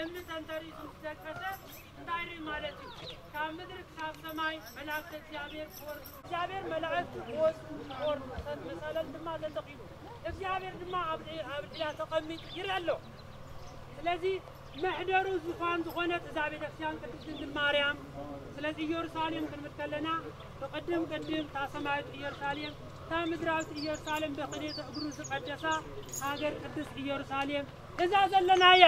እምኒ ተንተሪሱ ምስ ደቀሰ እንታይ ርኢ ማለት እዩ? ካብ ምድሪ ክሳብ ሰማይ መላእክቲ እግዚኣብሔር ክወርዱ፣ እግዚኣብሔር መላእክቲ ክወስዱ ክወርዱ፣ መሰ- መሰላል ድማ ተተኺሉ፣ እግዚኣብሔር ድማ ኣብ ልዒ- ኣብ ልዕሊኣ ተቐሚጡ ይርኢ ኣሎ። ስለዚ መሕደሩ ዙፋን ዝኾነት እዛ ቤተክርስትያን ቅድስት ድንግል ማርያም። ስለዚ ኢየሩሳሌም ክንብል ከለና ብቅድም ቅድም እታ ሰማያዊት ኢየሩሳሌም፣ እታ ምድራዊት ኢየሩሳሌም በክልኤተ እግሩ ዝቀደሳ ሃገር ቅድስት ኢየሩሳሌም እዛ ዘለናያ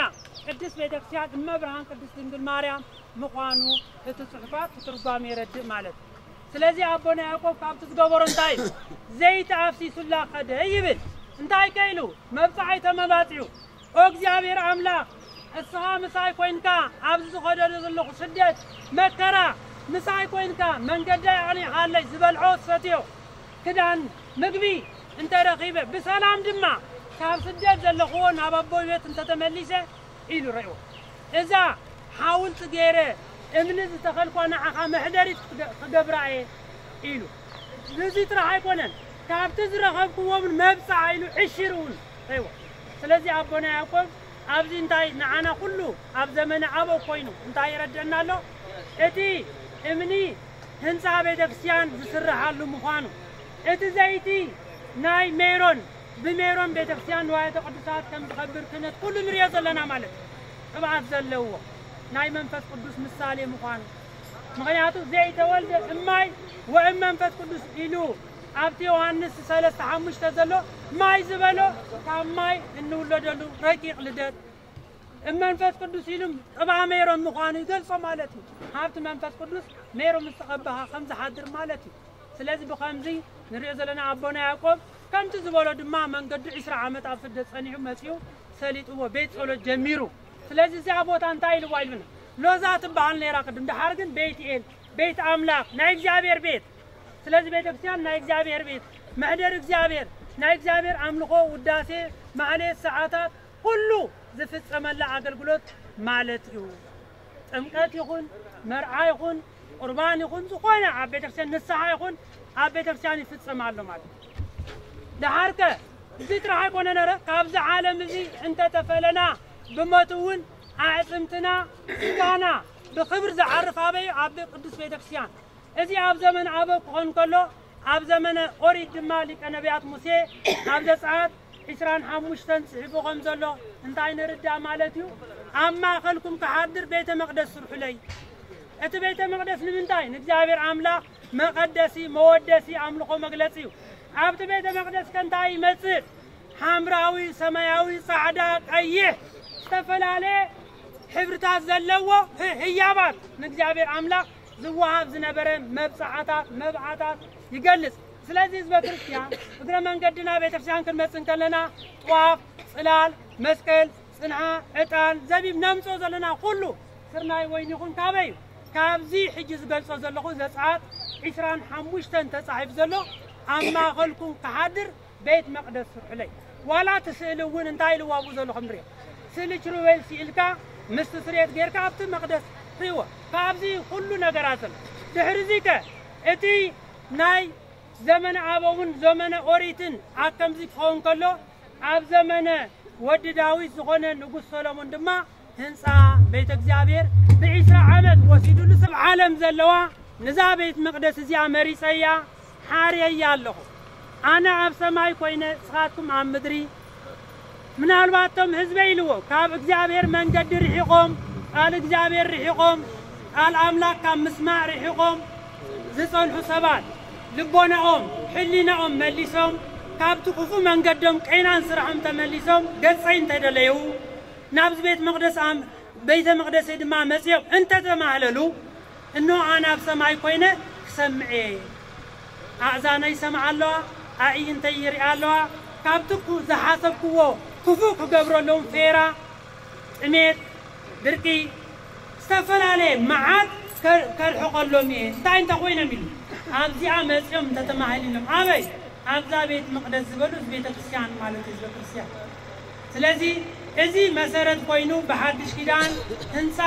ቅድስት ቤተክርስትያን እመብርሃን ቅድስት ድንግል ማርያም ምዃኑ እቲ ጽሑፋት ትርጓሜ የረድእ ማለት እዩ። ስለዚ ኣቦና ያዕቆብ ካብቲ ዝገበሮ እንታይ እዩ? ዘይተኣፍሲሱላ ከደ ይብል። እንታይ ከኢሉ? መብጽዓ ኣይተመባጽዑ። ኦ እግዚኣብሔር ኣምላኽ፣ እስኻ ምሳይ ኮይንካ ኣብዚ ዝኸደዶ ዘለኹ ስደት መከራ ምሳይ ኮይንካ መንገደይ ኣቕኒዕኻለይ፣ ዝበልዖ ዝሰትዮ ክዳን ምግቢ እንተረኺበ ብሰላም ድማ ካብ ስደት ዘለኽዎ ናብ ኣቦይ ቤት እንተተመሊሰ ኢሉ ረእዎ። እዛ ሓውልቲ ገይረ እምኒ ዝተኸልኳ ንዓኻ መሕደሪት ክገ- ክገብራ እየ ኢሉ። እዚ ጥራሕ ኣይኮነን፣ ካብቲ ዝረኸብክዎ እውን መብጽዓ ኢሉ ዕሽር እውን ረእዎ። ስለዚ ኣቦና ያዕቆብ ኣብዚ እንታይ ንዓና ኩሉ ኣብ ዘመነ ኣበው ኮይኑ እንታይ ይረድእና ኣሎ? እቲ እምኒ ህንፃ ቤተክርስትያን ዝስርሓሉ ምዃኑ፣ እቲ ዘይቲ ናይ ሜሮን ብሜሮን ቤተክርስትያን ንዋያተ ቅዱሳት ከም ዝኸብር ክህነት ኩሉ ንሪኦ ዘለና ማለት እዩ። ቅብኣት ዘለዎ ናይ መንፈስ ቅዱስ ምሳሌ ምዃኑ። ምኽንያቱ ዘይተወልደ እማይ ወእም መንፈስ ቅዱስ ኢሉ ኣብቲ ዮሃንስ ሰለስተ ሓሙሽተ ዘሎ ማይ ዝበሎ ካብ ማይ እንውለደሉ ረቂቕ ልደት እም መንፈስ ቅዱስ ኢሉ ቅብኣ ሜሮን ምዃኑ ይገልጾ ማለት እዩ። ሃብቲ መንፈስ ቅዱስ ሜሮን ምስ ተቐባኻ ከም ዝሓድር ማለት እዩ። ስለዚ ብኸምዚ ንሪኦ ዘለና ኣቦና ያዕቆብ ከምቲ ዝበሎ ድማ መንገዱ ዕስራ ዓመት ኣብ ስደት ጸኒሑ መጺኡ ሰሊጥዎ ቤት ጸሎት ጀሚሩ። ስለዚ እዚኣ ቦታ እንታይ ኢልዋ ኢሉና? ሎዛ ትበሃል ነይራ ቅድም፣ ደሓር ግን ቤት ኤል፣ ቤት ኣምላኽ፣ ናይ እግዚኣብሔር ቤት። ስለዚ ቤተክርስትያን ናይ እግዚኣብሔር ቤት፣ መሕደር እግዚኣብሔር፣ ናይ እግዚኣብሔር ኣምልኾ፣ ውዳሴ፣ ማህሌት፣ ሰዓታት፣ ኩሉ ዝፍጸመላ ኣገልግሎት ማለት እዩ። ጥምቀት ይኹን መርዓ ይኹን ቁርባን ይኹን ዝኾነ ኣብ ቤተክርስትያን ንስሓ ይኹን ኣብ ቤተክርስትያን ይፍጸም ኣሎ ማለት እዩ። ደሓርከ እዚ ጥራሕ ኣይኮነ ነረ ካብዚ ዓለም እዚ እንተተፈለና ብሞት እውን ኣዕፅምትና ስጋና ብክብር ዝዓርፍ ኣበይ ኣብ ቅዱስ ቤተክርስትያን። እዚ ኣብ ዘመን ኣበው ክኾን ከሎ ኣብ ዘመነ ኦሪት ድማ ሊቀ ነቢያት ሙሴ ኣብ ዘጸኣት ዕስራን ሓሙሽተን ጽሒፉ ከም ዘሎ እንታይ ንርዳእ ማለት እዩ? ኣብ ማእኸልኩም ክሓድር ቤተ መቕደስ ስርሑለይ። እቲ ቤተ መቕደስ ንምንታይ? ንእግዚኣብሔር ኣምላኽ መቐደሲ፣ መወደሲ፣ ኣምልኾ መግለጺ እዩ። ኣብቲ ቤተ መቕደስ ከ እንታይ ይመጽእ? ሓምራዊ፣ ሰማያዊ፣ ጻዕዳ፣ ቀይሕ ዝተፈላለየ ሕብርታት ዘለዎ ህ- ህያባት ንእግዚኣብሔር ኣምላኽ ዝወሃብ ዝነበረ መብጽዓታት መብዓታት ይገልጽ። ስለዚ ህዝበ ክርስቲያን እግረ መንገድና ቤተክርስትያን ክንመጽእ እንከለና ጧፍ፣ ጽላል፣ መስቀል፣ ጽንዓ፣ ዕጣን፣ ዘቢብ ነምጽኦ ዘለና ኩሉ ስርናይ ወይኒ ይኹን ካበይ እዩ? ካብዚ ሕጂ ዝገልጾ ዘለኹ ዘጸኣት ዕስራን ሓሙሽተን ተጻሒፉ ዘሎ ኣብ ማእኸልኩም ክሓድር ቤት መቕደስ ስርሑለይ። ዋላ እቲ ስእሊ እውን እንታይ ኢልዋ ኣብኡ ዘሎ ከም ንሪኦ ስእሊ ችሩቤል ስኢልካ ምስቲ ስርየት ጌርካ ኣብቲ መቕደስ ርእይዎ። ካብዚ ኩሉ ነገራት ዘሎ ድሕሪ እዚ ከ እቲ ናይ ዘመነ ኣበውን ዘመነ ኦሪትን ኣብ ከምዚ ክኸውን ከሎ ኣብ ዘመነ ወዲ ዳዊት ዝኾነ ንጉስ ሰሎሞን ድማ ህንፃ ቤተ እግዚኣብሔር ብዒስራ ዓመት ወሲዱሉ ሰብ ዓለም ዘለዋ ንዛ ቤት መቕደስ እዚኣ መሪፀያ ሓርየያ ኣለኹ። ኣነ ኣብ ሰማይ ኮይነ ንስኻትኩም ኣብ ምድሪ። ምናልባት እቶም ህዝበይ ኢልዎ ካብ እግዚኣብሔር መንገዲ ርሒቖም ቃል እግዚኣብሔር ርሒቖም ቃል ኣምላኽ ካብ ምስማዕ ርሒቖም ዝጸንሑ ሰባት ልቦናኦም ሕሊናኦም መሊሶም ካብቲ ክፉእ መንገዶም ቄናን ስራሖም ተመሊሶም ገጸይ እንተደለዩ ናብዚ ቤት መቕደስ ኣም ቤተ መቕደሰይ ድማ መጺኦም እንተተማህለሉ እንሆ ኣነ ኣብ ሰማይ ኮይነ ክሰምዕ እየ። ኣእዛነይ ይሰምዓ ኣለዋ፣ ኣዒይንተይ ይሪኣ ኣለዋ። ካብቲ ዝሓሰብክዎ ክፉእ ክገብረሎም ፌራ፣ ጥሜት፣ ድርቂ፣ ዝተፈላለየ መዓት ከርሕቐሎም እየ። እንታይ እንተ ኮይኖም ኢሉ ኣብዚኣ መፂኦም እንተተማሂልሎም ኣበይ ኣብዛ ቤት መቕደስ ዝበሉ እዚ ቤተ ክርስቲያን ማለት እዩ። ቤተ ክርስቲያን ስለዚ እዚ መሰረት ኮይኑ ብሓድሽ ኪዳን ህንፃ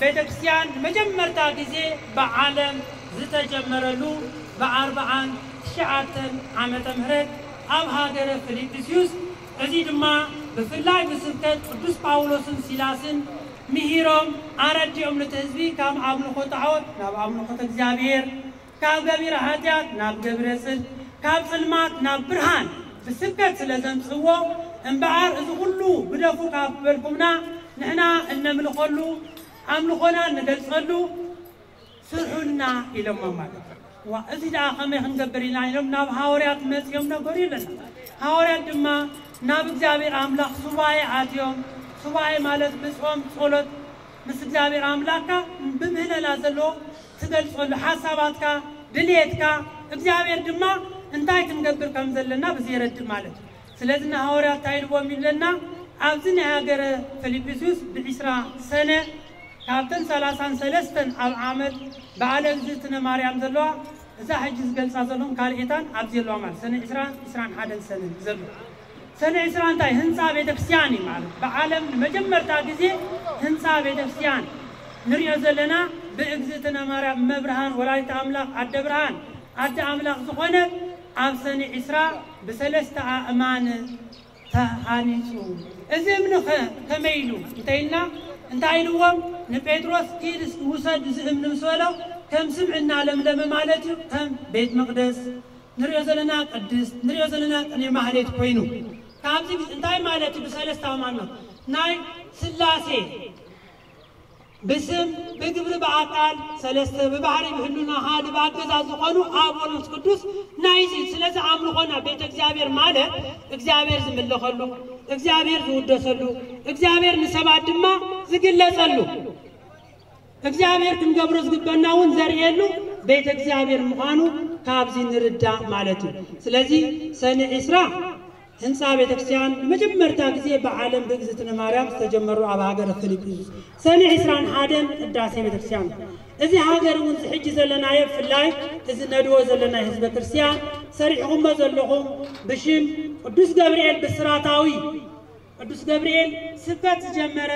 ቤተ ክርስቲያን ንመጀመርታ ግዜ ብዓለም ዝተጀመረሉ ብኣርብዓን ትሽዓተን ዓመተ ምህረት ኣብ ሃገረ ፊልጵስዩስ፣ እዚ ድማ ብፍላይ ብስብከት ቅዱስ ጳውሎስን ሲላስን ምሂሮም ኣረዲኦም፣ ነቲ ህዝቢ ካብ ኣምልኾ ጣዖት ናብ ኣምልኾት እግዚኣብሔር፣ ካብ ገቢረ ሓጢኣት ናብ ገቢረ ጽድቅ፣ ካብ ጽልማት ናብ ብርሃን ብስብከት ስለ ዘምጽዎ፣ እምበኣር እዚ ኩሉ ግደፉ ካብ በልኩምና፣ ንሕና እነምልኸሉ ኣምልኾና እንገልጸሉ ስርሑልና ኢሎሞ ማለት እዩ። ዋ፣ እዚ ደኣ ከመይ ክንገብር ኢና ኢሎም ናብ ሃዋርያት መጺኦም ነገሩ ይብለና። ሃዋርያት ድማ ናብ እግዚኣብሔር ኣምላኽ ሱባኤ ኣትዮም። ሱባኤ ማለት ብጾም ጸሎት ምስ እግዚኣብሔር ኣምላኽካ ብምህለላ ዘሎ ትገልጸሉ ሓሳባትካ፣ ድልየትካ፣ እግዚኣብሔር ድማ እንታይ ክንገብር ከም ዘለና ብዘየረድእ ማለት እዩ። ስለዚ ንሃዋርያት እንታይ ኢልዎም ይብለና? ኣብዚ ናይ ሃገረ ፊልጵስዩስ ብዒስራ ሰነ ካብተን ሰላሳን ሰለስተን ኣብ ዓመት በዓለ እግዝእትነ ማርያም ዘለዋ፣ እዛ ሕጂ ዝገልጻ ዘለኹም ካልኤታን ኣብዚ ዘለዋ ማለት ሰነ ዒስራ፣ ዒስራን ሓደን ሰነ ዘሎ። ሰነ ዒስራ እንታይ? ህንጻ ቤተክርስትያን እዩ ማለት። ብዓለም ንመጀመርታ ግዜ ህንጻ ቤተክርስትያን ንሪኦ ዘለና ብእግዝእትነ ማርያም እመ ብርሃን ወላዲተ ኣምላኽ ኣደ ብርሃን ኣደ ኣምላኽ ዝኾነት ኣብ ሰነ ዒስራ ብሰለስተ ኣእማን ተሃኒጹ። እዚ እምኒ ኸ ከመይ ኢሉ እንተ ኢልና፣ እንታይ ኢልዎም? ንጴጥሮስ፣ "ኪድ እስኪ ውሰድ እዚ እምኒ" ምስ በሎ፣ ከም ስምዕና ለምለመ ማለት እዩ፣ ከም ቤት መቕደስ ንሪኦ ዘለና ቅድስት፣ ንሪኦ ዘለና ቅኔ ማህሌት ኮይኑ። ካብዚ እንታይ ማለት እዩ? ብሰለስተ ኣማኖት ናይ ስላሴ ብስም ብግብሪ ብኣካል ሰለስተ ብባህሪ ብህሉና ሓደ ብኣገዛዝ ዝኾኑ ኣብ ወልድ ቅዱስ ናይዚ። ስለዚ ኣምልኾና ቤተ እግዚኣብሔር ማለት እግዚኣብሔር ዝምለኸሉ፣ እግዚኣብሔር ዝውደሰሉ፣ እግዚኣብሔር ንሰባት ድማ ዝግለጸሉ፣ እግዚኣብሔር ክንገብሮ ዝግበና እውን ዘርእየሉ ቤተ እግዚኣብሔር ምዃኑ ካብዚ ንርዳእ ማለት እዩ። ስለዚ ሰነ ዒስራ ህንፃ ቤተክርስትያን ንመጀመርታ ግዜ ብዓለም ብእግዝእትነ ማርያም ዝተጀመሩ ኣብ ሃገረ ፊልጵስዩስ ሰነ ዒስራን ሓደን ቅዳሴ ቤተክርስትያን። እዚ ሃገር እውን እዚ ሕጂ ዘለናዮ ብፍላይ እዚ ነድዎ ዘለና ህዝበ ክርስትያን ሰሪሕኹሞ ዘለኹም ብሽም ቅዱስ ገብርኤል ብስራታዊ ቅዱስ ገብርኤል ስብከት ዝጀመረ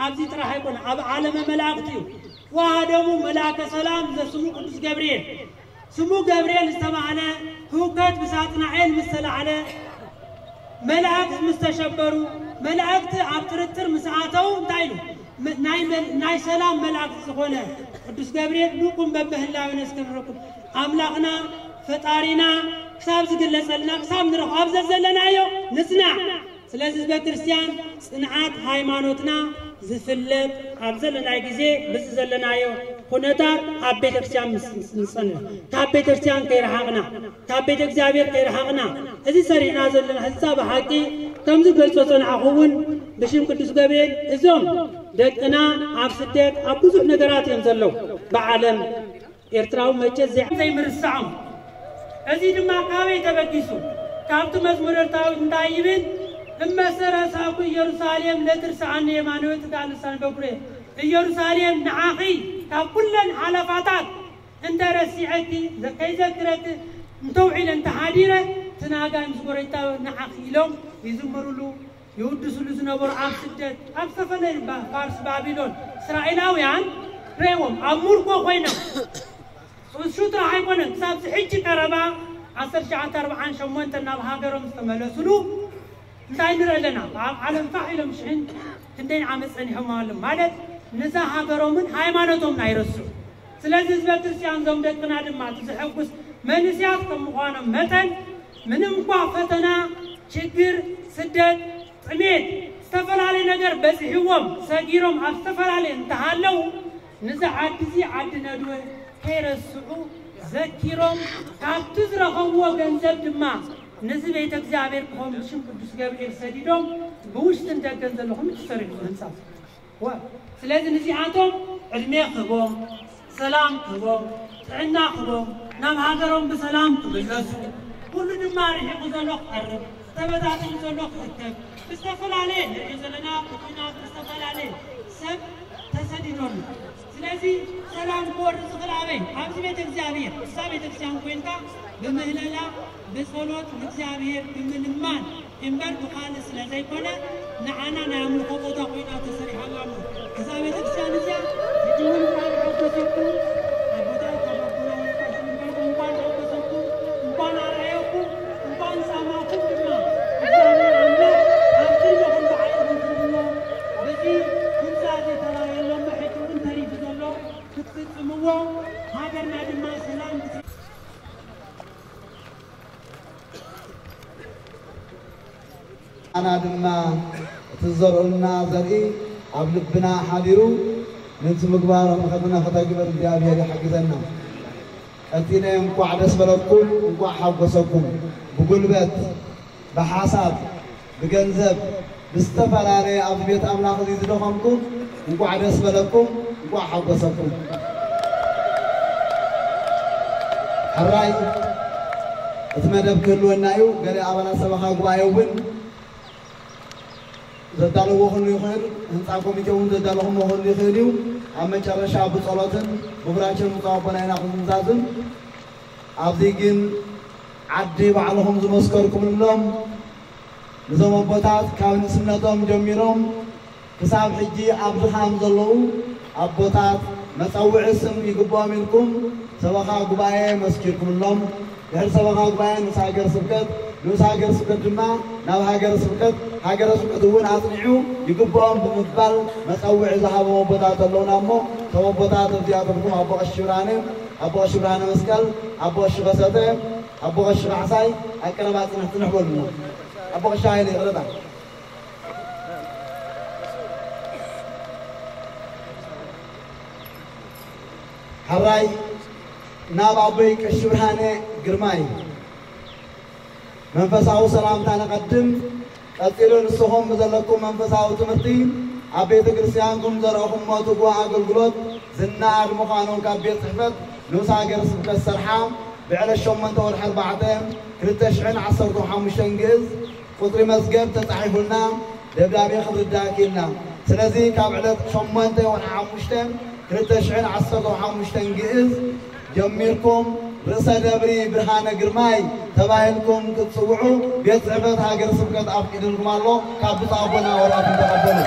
ኣብዚ ጥራሕ ኣይኮነ፣ ኣብ ዓለመ መላእክት እዩ። ወሃደሙ መልአከ ሰላም ዘስሙ ቅዱስ ገብርኤል። ስሙ ገብርኤል ዝተባህለ ህውከት ብሳጥናኤል ምስ ተላዕለ፣ መላእክት ምስ ተሸበሩ፣ መላእክት ኣብ ጥርጥር ምስ ኣተው እንታይ ኢሉ? መ-፣ ናይ መል-፣ ናይ ሰላም መልኣክ ዝኾነ ቅዱስ ገብርኤል ንቁም በበህላዌነ እስክንረክብ ኣምላኽና ፈጣሪና ክሳብ ዝግለጸልና ክሳብ ንረኽቦ ኣብ ዘዘለናዮ ንጽናዕ። ስለዚ ህዝበ ክርስቲያን ጽንዓት ሃይማኖትና ዝፍለጥ ኣብ ዘለናይ ግዜ ምስ ዘለናዮ ኩነታት ኣብ ቤተክርስትያን ምስ፣ ምስ ንጸንዕ፣ ካብ ቤተክርስትያን ከይረሓቕና፣ ካብ ቤተ እግዚኣብሔር ከይረሓቕና፣ እዚ ሰሪሕና ዘለና ህንጻ ብሓቂ ከምዚ ገልጾ ጸንዓኹ እውን ብሽም ቅዱስ ገብርኤል እዞም ደቅና ኣብ ስደት ኣብ ብዙሕ ነገራት እዮም ዘለዉ። ብዓለም ኤርትራዊ መቸ ዘይ-፣ ዘይምርሳዖም። እዚ ድማ ካበይ ተበጊሱ? ካብቲ መዝሙረ ዳዊት እንታይ ይብል? "እመሰ ረሳኩ ኢየሩሳሌም ለትርስዓኒ የማነ ወይ ትጋል ልሳን በኩሬ።" ኢየሩሳሌም ንዓኺ ካብ ኩለን ሓለፋታት እንተ ረሲዐኪ፣ ዘ-፣ ከይዘክረኪ እንተውዒለ እንተሓዲረ፣ ትናጋይ ምስ ጎረይታ ንዓኺ ኢሎም ይዝምሩሉ፣ ይውድስሉ ዝነበሩ ኣብ ስደት፣ ኣብ ዝተፈላለዩ ባ-፣ ፋርስ፣ ባቢሎን፣ እስራኤላውያን ርእዎም ኣብ ሙርኮ ኮይኖም፣ እሱ ጥራሕ ኣይኮነን፣ ክሳብ ሕጂ ቀረባ ዓሰርተ ትሽዓተ ኣርብዓን ሸሞንተን ናብ ሃገሮም ዝተመለሱሉ እንታይ ንርኢ ኣለና? ኣብ ዓለም ፋሕ ኢሎም ሽሕን ክንደይን ዓመት ጸኒሖም ኣለዉ። ማለት ነዛ ሃገሮምን ሃይማኖቶምን ኣይረስዑ። ስለዚ ህዝበ ክርስቲያን ዞም ደቅና ድማ እቲ ዘሐጉስ መንእስያት ከም ምዃኖም መጠን ምንም እኳ ፈተና፣ ችግር፣ ስደት፣ ጥሜት፣ ዝተፈላለየ ነገር በጺሕዎም ሰጊሮም ኣብ ዝተፈላለየ እንተሃለዉ፣ ንዚ ዓዲ እዚ ዓዲ ነድወ ከይረስዑ ዘኪሮም፣ ካብቲ ዝረኸብዎ ገንዘብ ድማ ነዚ ቤተ እግዚኣብሔር ክኸውን ብሽም ቅዱስ ገብርኤል ሰዲዶም፣ ብውሽጥን ደገን ዘለኹም ትሰሪሑ ህንጻ። ወ-፣ ስለዚ ንዚኣቶም ዕድሜ ክህቦም፣ ሰላም ክህቦም፣ ጥዕና ክህቦም፣ ናብ ሃገሮም ብሰላም ክምለሱ፣ ኩሉ ድማ ርሒቑ ዘሎ ክቐርብ፣ ተበታቲኑ ዘሎ ክእከብ፣ ብዝተፈላለየ ንሪኦ ዘለና ብኲናት ብዝተፈላለየ ሰብ ተሰዲዱ ኣሎ። ስለዚ ሰላም ክወርድ ዝኽእል ኣበይ? ኣብዚ ቤተ እግዚኣብሔር። እዛ ቤተ ክርስቲያን ኮይንካ ብምህለላ፣ ብጸሎት፣ ንእግዚኣብሔር ብምልማን እምበር ብኻልእ ስለ ዘይኮነ፣ ንዓና ናይ ኣምልኾ ቦታ ኮይና ተሰሪሓ ኣላ እሞ፣ እዛ ቤተ ክርስቲያን እዚኣ ሕጂ እውን እንኳን ሓጎሰኩም። ኣቦታት ካብ ኣቦና ወረዳ ዝምበር እንኳን ሓጎሰኩም። ኣና ድማ እቲ ዝዘርኡልና ዘርኢ ኣብ ልብና ሓዲሩ ነቲ ምግባሮም ንኸተግብር እግዚኣብሔር ይሓግዘና። ቀጺለ እንኳዕ ደስ በለኩም፣ እንኳዕ ሓጎሰኩም። ብጉልበት፣ ብሓሳብ፣ ብገንዘብ፣ ብዝተፈላለየ ኣብዚ ቤት ኣምላኽ እዚ ዝደኸምኩም እንኳዕ ደስ በለኩም፣ እንኳዕ ሓጎሰኩም። ሕራይ እቲ መደብ ክህልወና እዩ። ገለ ኣባላት ሰበኻ ጉባኤ እውን ዘዳለዎ ክህሉ ይኽእል፣ ህንፃ ኮሚቴ እውን ዘዳለኹሞ ክህሉ ይኽእል እዩ። ኣብ መጨረሻ ብጸሎትን ብቡራኬን ብፁዕ ኣቦና ኢና ክንዛዝም። ኣብዚ ግን ዓዲ ባዕልኹም ዝመስከርኩምሎም፣ ንዞም ኣቦታት ካብ ንእስነቶም ጀሚሮም ክሳብ ሕጂ ኣብ ድኻም ዘለዉ ኣቦታት መጸውዒ ስም ይግብኦም ኢልኩም ሰበኻ ጉባኤ መስኪርኩምሎም። ድሕሪ ሰበኻ ጉባኤ ንኡስ ሃገረ ስብከት፣ ንኡስ ሃገረ ስብከት ድማ ናብ ሃገረ ስብከት፣ ሃገረ ስብከት እውን ኣጽኒዑ ይግብኦም ብምባል መጸውዒ ዝሃቦም ኣቦታት ኣለዉና እሞ፣ እቶም ኣቦታት እዚኣቶምኩም ኣቦ ቀሺ ብርሃነ፣ ኣቦ ቀሺ ብርሃነ መስቀል፣ ኣቦ ቀሺ ከሰተ፣ ኣቦ ቀሺ ካሕሳይ፣ ኣብ ቀረባ ጽንሕ ጽንሕ በሉና። ኣቦ ቀሺ ሃይለ ይቕረታ። ሕራይ ናብ ኣቦይ ቀሺ ብርሃነ ግርማይ መንፈሳዊ ሰላምታ ነቐድም። ቀጺሉ ንስኹም ብዘለኩም መንፈሳዊ ትምህርቲ ኣብ ቤተ ክርስቲያንኩም ዘርኣኹሞ ትጉህ ኣገልግሎት ዝነኣድ ምዃኑ ካብ ቤት ጽሕፈት ንኡስ ሃገረ ስብከት ሰርሓ ብዕለት ሸሞንተ ወርሒ ኣርባዕተ ክልተ ሽሕን ዓሰርተ ሓሙሽተን ግእዝ ቁጽሪ መዝገብ ተጻሒፉልና ደብዳቤ ክንርዳእ ክኢልና። ስለዚ ካብ ዕለት ሸሞንተ ወርሒ ሓሙሽተ ክልተ ሽሕን ዓሰርተ ሓሙሽተን ግእዝ ጀሚርኩም ርእሰ ደብሪ ብርሃነ ግርማይ ተባሂልኩም ክትጽውዑ ቤት ጽሕፈት ሃገረ ስብከት ኣፍቂድልኩም ኣሎ። ካብ ብፁዕ ኣቦና ወረቐት ተቐበሉ።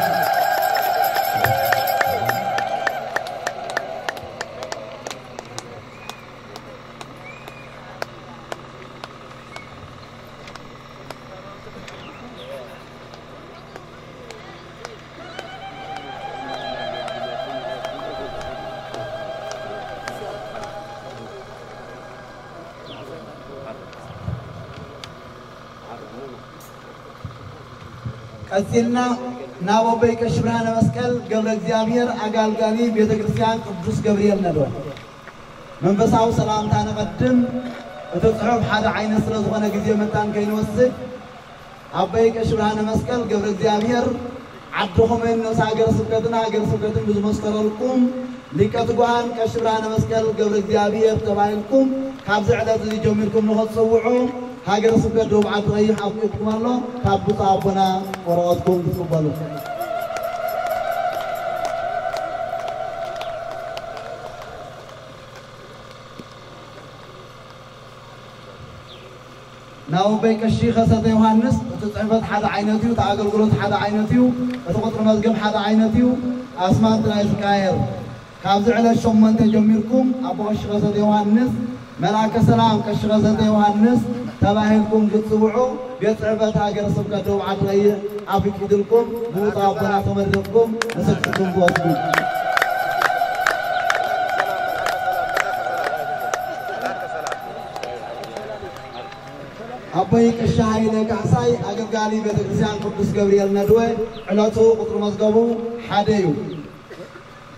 ቀጺልና ናብ ኣቦይ ቀሺ ብርሃነ መስቀል ገብረ እግዚኣብሔር ኣጋልጋሊ ቤተ ክርስቲያን ቅዱስ ገብርኤል ነዶ መንፈሳዊ ሰላምታ ነቐድም። እቲ ጽሑፍ ሓደ ዓይነት ስለ ዝኾነ ግዜ መታን ከይንወስድ ኣቦይ ቀሺ ብርሃነ መስቀል ገብረ እግዚኣብሔር ዓድኹምን ንኡስ ሃገረ ስብከትን ሃገረ ስብከትን ብዝመስከረልኩም ሊቀ ትጉሃን ቀሺ ብርሃነ መስቀል ገብረ እግዚኣብሔር ተባሂልኩም ካብዚ ዕለት እዚ ጀሚርኩም ንኽትጽውዑ ሃገረ ስብከት ደቡብ ዓዲ ቀይሕ ኣፍቂድኩም ኣሎ። ካብ ብፁዕ ኣቦና ወረቐትኩም ክትቅበሉ። ናብ ኣቦይ ቀሺ ከሰተ ዮሃንስ እቲ ጽሕፈት ሓደ ዓይነት እዩ፣ እቲ ኣገልግሎት ሓደ ዓይነት እዩ፣ እቲ ቁጽሪ መዝገብ ሓደ ዓይነት እዩ፣ ኣስማት ጥራይ ዝቀያየር። ካብዚ ዕለት ሸሞንተ ጀሚርኩም ኣቦ ቀሺ ከሰተ ዮሃንስ፣ መልኣከ ሰላም ቀሺ ከሰተ ዮሃንስ ተባሂልኩም ክትጽውዑ ቤት ጽሕፈት ሃገረ ስብከት ደቡብ ዓዲ ቀይሕ ኣፍቂድልኩም ብብፁዕ ኣቦና ተመሪቕኩም ንስፍርኩም ትወስዱ። ኣቦይ ቀሺ ሃይለ ካሕሳይ ኣገልጋሊ ቤተክርስትያን ቅዱስ ገብርኤል ነድወ ዕለቱ ቁጽሪ መዝገቡ ሓደ እዩ።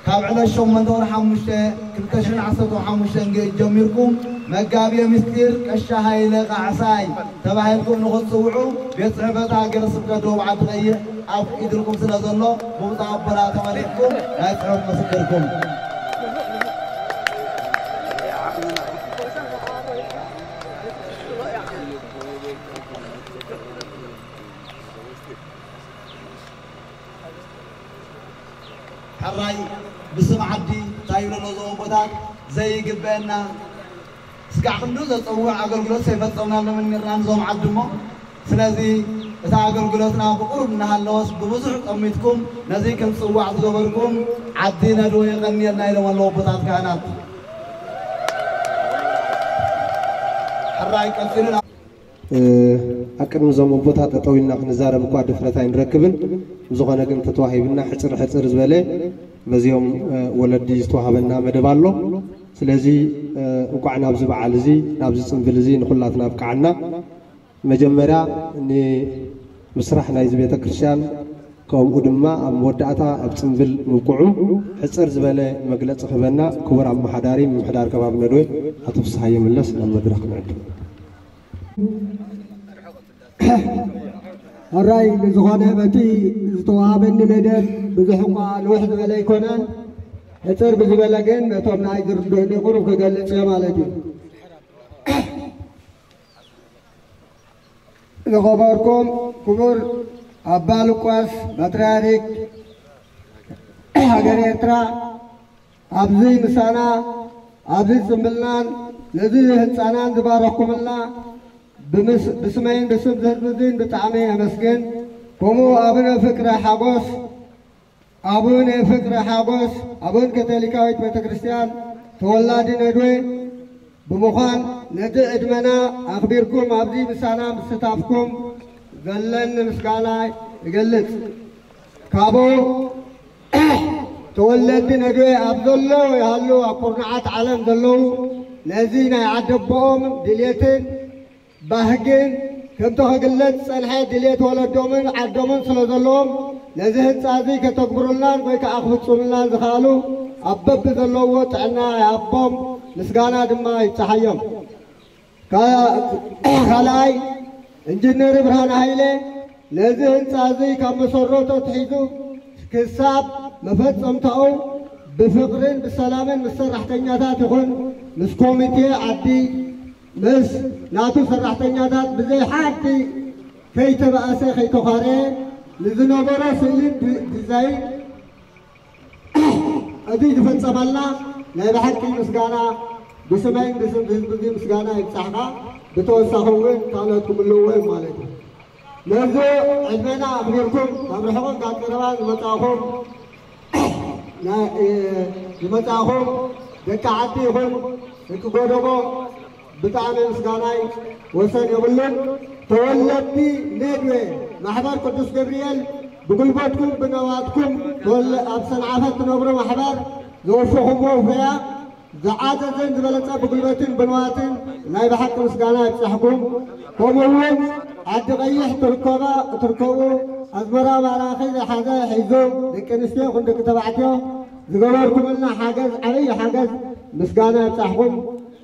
ካብ ዕለት ሸሞንተ ወርሒ ሓሙሽተ ክልተ ሽሕን ዓሰርተ ሓሙሽተን ግእዝ ጀሚርኩም መጋቤ ምስጢር ቀሺ ሃይለ ካሕሳይ ተባሂልኩም ንኽትጽውዑ ቤት ጽሕፈት ሃገረ ስብከት ደቡብ ዓዲ ቀይሕ ኣፍቂድልኩም ስለ ዘሎ ብብፁዕ ኣቦና ተመሪቕኩም ናይ ጽሑፍ ምስክርኩም። ሕራይ ብስም ዓዲ እንታይ ይብሉ ኣለዉ እዞም ኣቦታት? ዘይግበአና ስጋዕ ክንዱ ዘጸውዕ ኣገልግሎት ዘይፈጸምናሎም እኒርና ንዞም ዓዲ እሞ፣ ስለዚ እታ ኣገልግሎትና ብቁሩብ እናሃለወስ ብብዙሕ ጠሚትኩም ነዚ ክንጽዋዕ ዝገበርኩም ዓዲ ነድወ የቐንየልና ኢሎም ኣለዉ ኣቦታት ካህናት። ሕራይ ቀጺሉ እ፣ ኣብ ቅድሚ እዞም ኣቦታት ጠጠው ኢልና ክንዛረብ እኳ ድፍረት ኣይንረክብን። ብዝኾነ ግን ተተዋሂብና ሕጽር ሕጽር ዝበለ በዚኦም፣ እ፣ ወለዲ ዝተዋህበና መደብ ኣሎ። ስለዚ፣ እ፣ እንኳዕ ናብዚ በዓል እዚ፣ ናብዚ ጽምብል እዚ ንኹላትና ኣብቅዓና። መጀመርያ ን-፣ ምስራሕ ናይዚ ቤተ ክርስቲያን ከምኡ ድማ ኣብ መወዳእታ ኣብ ጽምብል ምብቅዑ ሕጽር ዝበለ መግለጺ ክህበና ክቡር ኣመሓዳሪ ምምሕዳር ከባቢ ነድወ ኣቶ ፍስሃየ መለስ ናብ መድረኽ ንዕድም። ሕራይ ንዝኾነ በቲ ዝተዋሃበኒ መደብ ብዙሕ እኳ ንውሕ ዝበለ ኣይኮነን፣ ሕጽር ብዝበለ ግን ነቶም ናይ ዝርድኡኒ ቁሩብ ክገልጽ እየ ማለት እዩ። ዝኸበርኩም ክቡር ኣባ ሉቃስ ፓትርያርክ ሃገር ኤርትራ ኣብዚ ምሳና ኣብዚ ጽምብልናን ነዚ ህንጻናን ዝባረኽኩምልና ብስመይን ብስም ዝህዝብን ብጣዕሚ የመስግን። ከምኡ ኣቡነ ፍቅረ ሓጎስ ኣቡነ ፍቅረ ሓጎስ ኣቡን ካቶሊካዊት ቤተክርስትያን ተወላዲ ነድዌ ብምዃን ነቲ ዕድመና ኣኽቢርኩም ኣብዚ ምሳና ምስታፍኩም ዘለኒ ምስጋና እገልጽ። ካብኡ ተወለድቲ ነድዌ ኣብ ዘሎ ይሃሉ ኣብ ኩርናዓት ዓለም ዘለዉ ነዚ ናይ ዓደቦኦም ድልየትን ባህግን ከምቲ ክግለጽ ዝጸንሐ ድልየት ወለዶምን ዓዶምን ስለ ዘለዎም ነዚ ህንጻ እዚ ከተግብሩልናን ወይ ከኣ ክፍጽሙልናን ዝኸኣሉ ኣብ በብዘለውዎ ጥዕና ይሃቦም ምስጋና ድማ ይብጽሓዮም። ካልኣይ ኢንጂነር ብርሃነ ሃይለ ነዚ ህንፃ እዚ ካብ መሰረቱ ኣትሒዙ ክሳብ መፈፀምታኡ ብፍቕርን ብሰላምን ምስ ሰራሕተኛታት ይኹን ምስ ኮሚቴ ዓዲ ምስ ናቱ ሰራሕተኛታት ብዘይ ሓንቲ ከይተባእሰ ከይተዃረየ ንዝነበሮ ስእልን ዲዛይን እዚ ዝፈፀመልና ናይ ብሓቂ ምስጋና ብስመይን ብስም ህዝቢ እዚ ምስጋና ይብፃሕካ። ብተወሳኺ እውን ካልኦት ክምልእዎ እዮም ማለት እዩ። ነዚ ዕድመና ኣኽቢርኩም ካብ ርሑቕን ካብ ቀረባን ዝመፃእኹም ዝመፃእኹም ደቂ ዓዲ ይኹን ደቂ ጎደቦ ብጣዕሚ ምስጋናይ ወሰን የብሉን። ተወለድቲ ነድዌ ማሕበር ቅዱስ ገብርኤል ብጉልበትኩም ብነዋትኩም ኣብ ሰንዓፈ ትነብሩ ማሕበር ዘወፈኹምዎ ውፈያ ዝዓዘዘን ዝበለጸ ብጉልበትን ብንዋትን ናይ ብሓቂ ምስጋና ይብጻሕኩም። ከምኡ እውን ዓዲ ቀይሕ ትርከባ ትርከቡ ኣዝመራ ባራኺ ዝሓዘ ሒዙ ደቂ ኣንስትዮ ይኹን ደቂ ተባዕትዮ ዝገበርኩምልና ሓገዝ ዓብዪ ሓገዝ ምስጋና ይብጻሕኩም።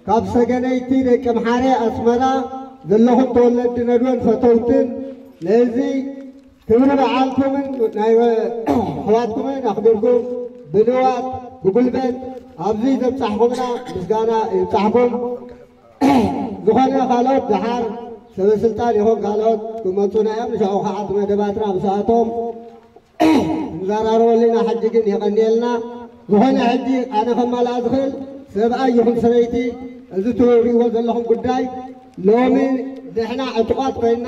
ካብ ሰገነይቲ ደቂ ኣምሓረ ኣስመራ ዘለኹም ተወለድቲ ነድወን ፈተውትን ነዚ ክብሪ በዓልኩምን ናይ ኣሕዋትኩምን ኣኽቢርኩም ብንዋት ብጉልበት ኣብዚ ዘብጻሕኩምና ምስጋና ይብጻሕኩም። ዝኾነ ካልኦት ደሓር ሰበ ስልጣን ይኹን ካልኦት ክመጹና እዮም። ንሽዑ ከዓ እቲ መደባትና ብሰዓቶም ንዘራረበሉ ኢና። ሕጂ ግን የቐንየልና። ዝኾነ ሕጂ ኣነ ከማልኣ ዝኽእል ሰብኣይ ይኹን ሰበይቲ እዚ ትሪእዎ ዘለኹም ጉዳይ ሎሚ ንሕና ዕጡቓት ኮይንና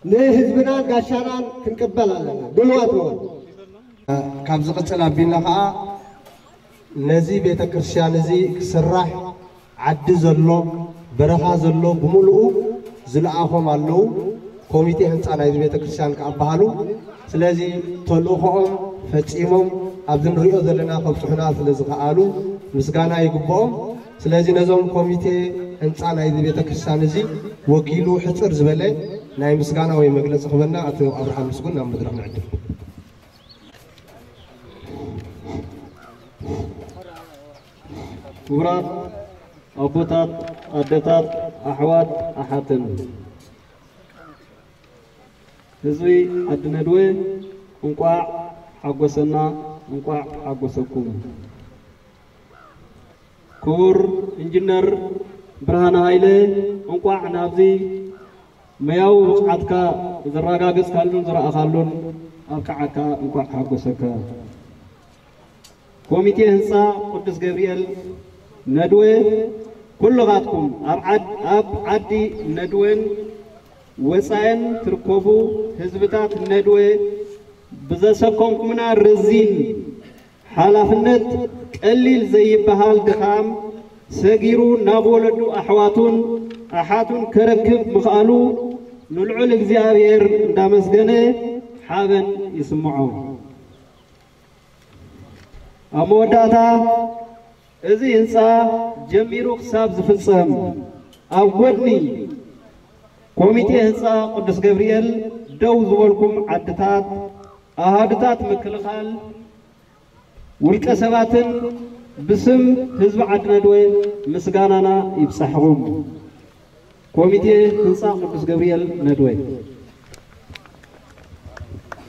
ንህዝብናን ጋሻናን ክንቅበል ኣለና። ድልዋት ንኹን። ካብ ዝቕጽል ኣቢልና ኸዓ ነዚ ቤተ ክርስቲያን እዚ ክስራሕ ዓዲ ዘሎ በረኻ ዘሎ ብምሉኡ ዝለኣኾም ኣለዉ። ኮሚቴ ህንፃ ናይዚ ቤተ ክርስቲያን ክኣበሃሉ ስለዚ ተልእኾኦም ፈጺሞም ኣብዚ ንሪኦ ዘለና ከብፅሑና ስለ ዝኸኣሉ ምስጋና ይግብኦም። ስለዚ ነዞም ኮሚቴ ህንፃ ናይዚ ቤተ ክርስቲያን እዚ ወኪሉ ሕፅር ዝበለ ናይ ምስጋና ወይ መግለፂ ክበና ኣቶ ኣብርሃም ምስጉን ናብ መድረኽ ንዕድም። ክቡራት ኣቦታት፣ ኣደታት፣ ኣሕዋት፣ ኣሓትን ህዝቢ ዓዲ ነድወ እንቋዕ ሓጎሰና፣ እንቋዕ ሓጎሰኩም። ክቡር ኢንጂነር ብርሃነ ሃይለ እንቋዕ ናብዚ መያዊ ብቕዓትካ ዘረጋገጽካሉን ዝረኣኻሉን ኣብቅዓካ፣ እንቋዕ ሓጎሰካ። ኮሚቴ ህንጻ ቅዱስ ገብርኤል ነድወ ኩልኻትኩም ኣብ ዓድ ኣብ ዓዲ ነድወን ወጻእን ትርከቡ ህዝብታት ነድወ ብዘሰከምኩምና ረዚን ሓላፍነት ቀሊል ዘይበሃል ድኻም ሰጊሩ ናብ ወለዱ ኣሕዋቱን ኣሓቱን ከረክብ ምኽኣሉ ንልዑል እግዚኣብሔር እንዳመስገነ ሓበን ይስምዖ። ኣብ መወዳእታ እዚ ህንፃ ጀሚሩ ክሳብ ዝፍፀም ኣብ ጎድኒ ኮሚቴ ህንፃ ቅዱስ ገብርኤል ደው ዝበልኩም ዓድታት፣ ኣሃዱታት ምክልኻል፣ ውልቀ ሰባትን ብስም ህዝቢ ዓዲ ነድወ ምስጋናና ይብጻሕኹም። ኮሚቴ ህንጻ ቅዱስ ገብርኤል ነድወ።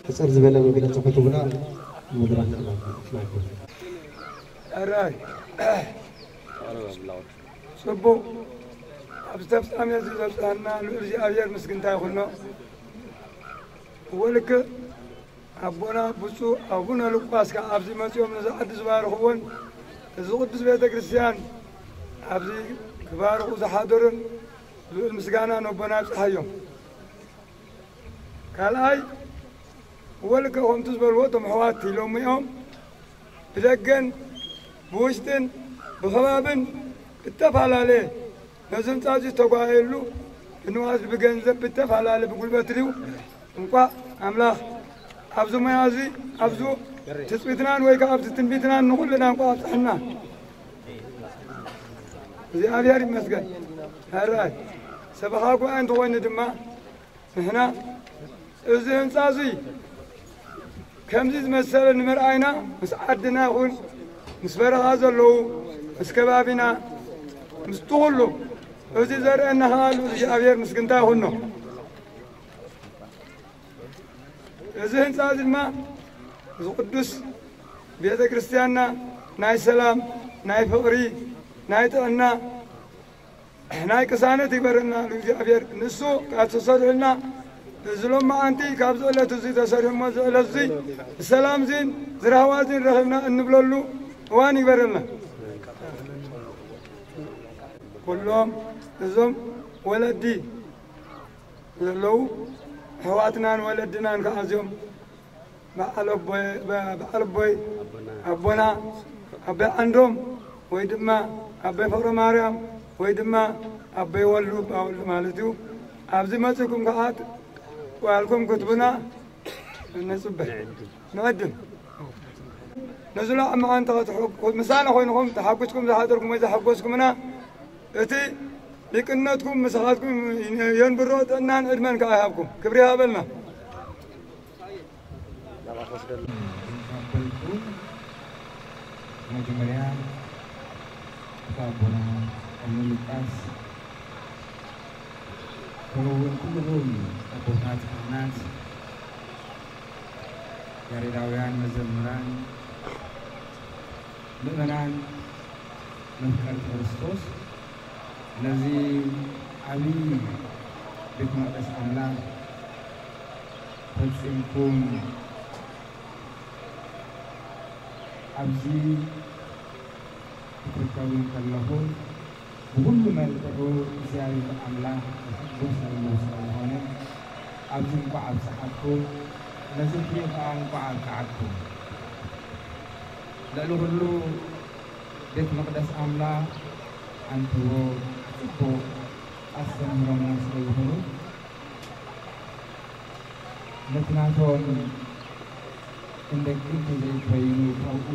ሕጽር ዝበለ መግለጺ ክትቡና ምድራክ ማይክሮፎን። ሕራይ ጽቡቕ። ኣብዚ ተፍጻሜት እዚ ዘብጽሐና ልዑል እግዚኣብሔር ምስግንታ ይኹኖ። ወልክ ኣቦና ብፁዕ ኣቡነ ሉቃስ ከኣ ኣብዚ መጺኦም ነዚ ዓዲ ዝባርኽዎን እዚ ቅዱስ ቤተ ክርስቲያን ኣብዚ ክባርኹ ዝሓደሩን ልዑል ምስጋና ነቦና ኣብጽሓዮም። ካልኣይ ወልከ ከምቲ ዝበልዎ እቶም ኣሕዋት ኢሎምኦም ብደገን ብውሽጥን ብኸባብን ብተፈላለየ ነዚ ህንፃ እዚ ዝተጓየሉ ብንዋት ብገንዘብ ብተፈላለየ ብጉልበት ድዩ እንኳዕ ኣምላኽ ኣብዚ ሞያ እዚ ኣብዚ ትፅቢትናን ወይ ከዓ ኣብዚ ትንቢትናን ንኩልና እንኳዕ ኣብፅሐና። እግዚኣብሔር ይመስገን። ሕራይ ሰበኻ ጉባኤ እንተኾይኑ ድማ ንሕና እዚ ህንፃ እዚ ከምዚ ዝመሰለ ንምርኣይና ምስ ዓድና ይኹን ምስ በረኻ ዘለዉ ምስ ከባቢና ምስቲ ኩሉ እዚ ዘርእየና ከዓ ልኡል እግዚኣብሔር ምስግንታ ይኹኖ። እዚ ህንፃ እዚ ድማ እዚ ቅዱስ ቤተ ክርስቲያንና ናይ ሰላም ናይ ፍቕሪ ናይ ጥዕና ናይ ቅሳነት ይበረና እግዚኣብሔር ንሱ ካብ ተሰሪሑልና እዚ ሎማዓንቲ ካብዚ ዕለት እዚ ተሰሪሑ እሞ እዚ ዕለት እዚ ብሰላም እዚን ዝራህዋ እዚን ረኺብና እንብለሉ እዋን ይበረልና። ኩሎም እዞም ወለዲ ዘለዉ ኣሕዋትናን ወለድናን ከዓ እዚኦም በዓል ኣቦይ ኣቦና ኣቦይ ዓንዶም ወይ ድማ ኣቦይ ፍቕረ ማርያም ወይ ድማ ኣቦይ ወሉ ኣወሉ ማለት እዩ። ኣብዚ መፅእኩም ከዓ ቃልኩም ክትቡና ንፅበ ንዕድም። ነዚ ሎዓ መዓንተ ምሳና ኮይንኹም ተሓጒስኩም ዝሓደርኩም ወይ ዘሓጎስኩምና እቲ ሊቅነትኩም ምሳኻትኩም የንብሮ ጥዕናን ዕድመን ከዓ ይሃብኩም። ክብሪ ይሃበልና። መጀመርያ እቲ ኣቦና ኣቡነ ሉቃስ ከምኡ እውን ኩልኹም ኣቦታት ካህናት፣ ያሬዳውያን መዘምራን፣ ምእመናን መፍቀርቲ ክርስቶስ ነዚ ዓብዪ ቤት መቕደስ ኣምላኽ ፈጺምኩም ኣብዚ ክትርከቡ እንከለኹም ብኹሉ መልክዑ እግዚኣብሔር ኣምላኽ ዝሕጎሰሉ ስለዝኾነ ኣብዚ እንኳዕ ኣብጽሓኩም፣ ነዚ ሒዩ ከኣ እንኳዕ ኣብቅዓኩም። ልዕሊ ኩሉ ቤት መቕደስ ኣምላኽ ኣንትዎ ጽቡቕ ኣስተምህሮምና ስለዝኾኑ ነቲ ናቶም ክንደግም ተዘይኮይኑ ካብኡ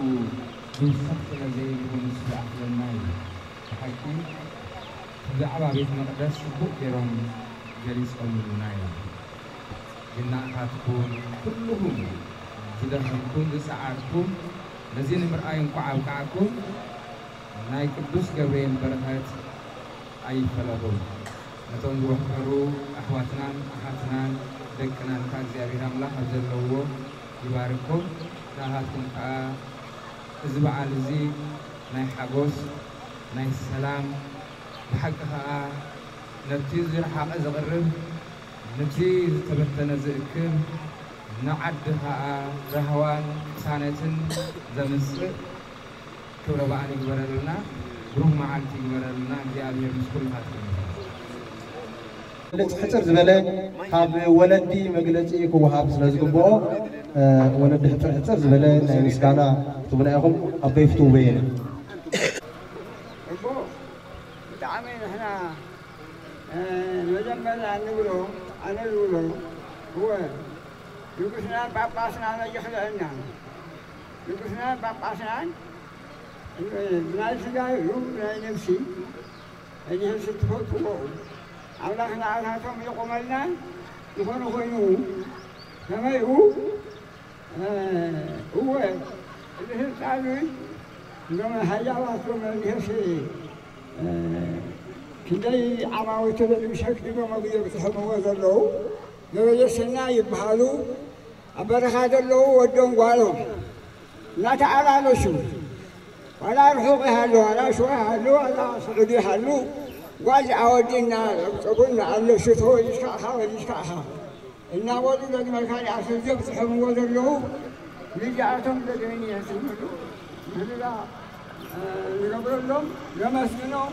ዝውሰኽ ስለ ዘይብሉ ንሱ ይኣኽለና እዩ። ብሓቂ ብዛዕባ ቤት መቕደስ ጽቡቕ ገይሮም ገሊጾምልና እዮም። ግን ንኣኻትኩም ኩልኹም ዝደኸምኩም ዝጸዓርኩም ነዚ ንምርኣይ እንኳዕ ኣብቃዕኩም። ናይ ቅዱስ ገብርኤል በረኸት ኣይፈለኹም። ነቶም ዝወፈሩ ኣሕዋትናን ኣሓትናን ደቅናን ከዓ እግዚኣብሔር ኣምላኽ ኣብ ዘለዎ ይባርኩም። ንኣኻትኩም ከዓ እዚ በዓል እዚ ናይ ሓጎስ ናይ ሰላም ብሓቂ ከዓ ነቲ ዝረሓቐ ዘቕርብ ነቲ ዝተበተነ ዝእክብ ንዓዲ ከዓ ራህዋን ቅሳነትን ዘምፅእ ክብረ በዓል ይግበረልና። ብሩህ መዓልቲ ይግበረልና እግዚኣብሔር ምስ ኩልኻትኩም ይኹን። መግለፂ ሕፅር ዝበለ ካብ ወለዲ መግለፂ ክወሃብ ስለ ዝግብኦ ወለዲ ሕፅር ሕፅር ዝበለ ናይ ምስጋና ክትቡና ኢኹም። ኣቦይ ፍትው በየነ። እቦ ብጣዕሚ ንሕና መጀመርያ እንብሎ ኣነ ዝብሎ እወ ንጉስናን ጳጳስናን ኣየኽልአና ንጉስናን ጳጳስናን ብናይ ስጋ ይኹን ብናይ ነብሲ ነዚሕን ስትፈልጥዎ ኣምላኽ ንኣታቶም ይቑመልና። ዝኾነ ኮይኑ ከመይኡ እወ፣ እዚ ህንፃ እዚ እንደመ ሃያላት ዶመ እንዲህሲ ክንደይ ዓማዊ ተበሊ ምሸክ ድጎመ ብዘብፅሕምዎ ዘለዉ ነበየሰና ይበሃሉ። ኣብ በረኻ ዘለዉ ወዶም ጓሎም እናተኣላለሹ፣ ዋላ ርሑቕ ይሃሉ፣ ዋላ ሽዋ ይሃሉ፣ ዋላ ስዑዲ ይሃሉ፣ ጓል ኣወዲና ጸጉና ኣለሹ፣ ተወሊድካ ኢኻ፣ ወሊድካ ኢኻ እናበሉ ደግመ ካልእ ኣሰር ዘብጽሑምዎ ዘለዉ፣ ልጅኣቶም ዘገኝ የስምሉ ምህልላ ንገብረሎም፣ ነመስግኖም፣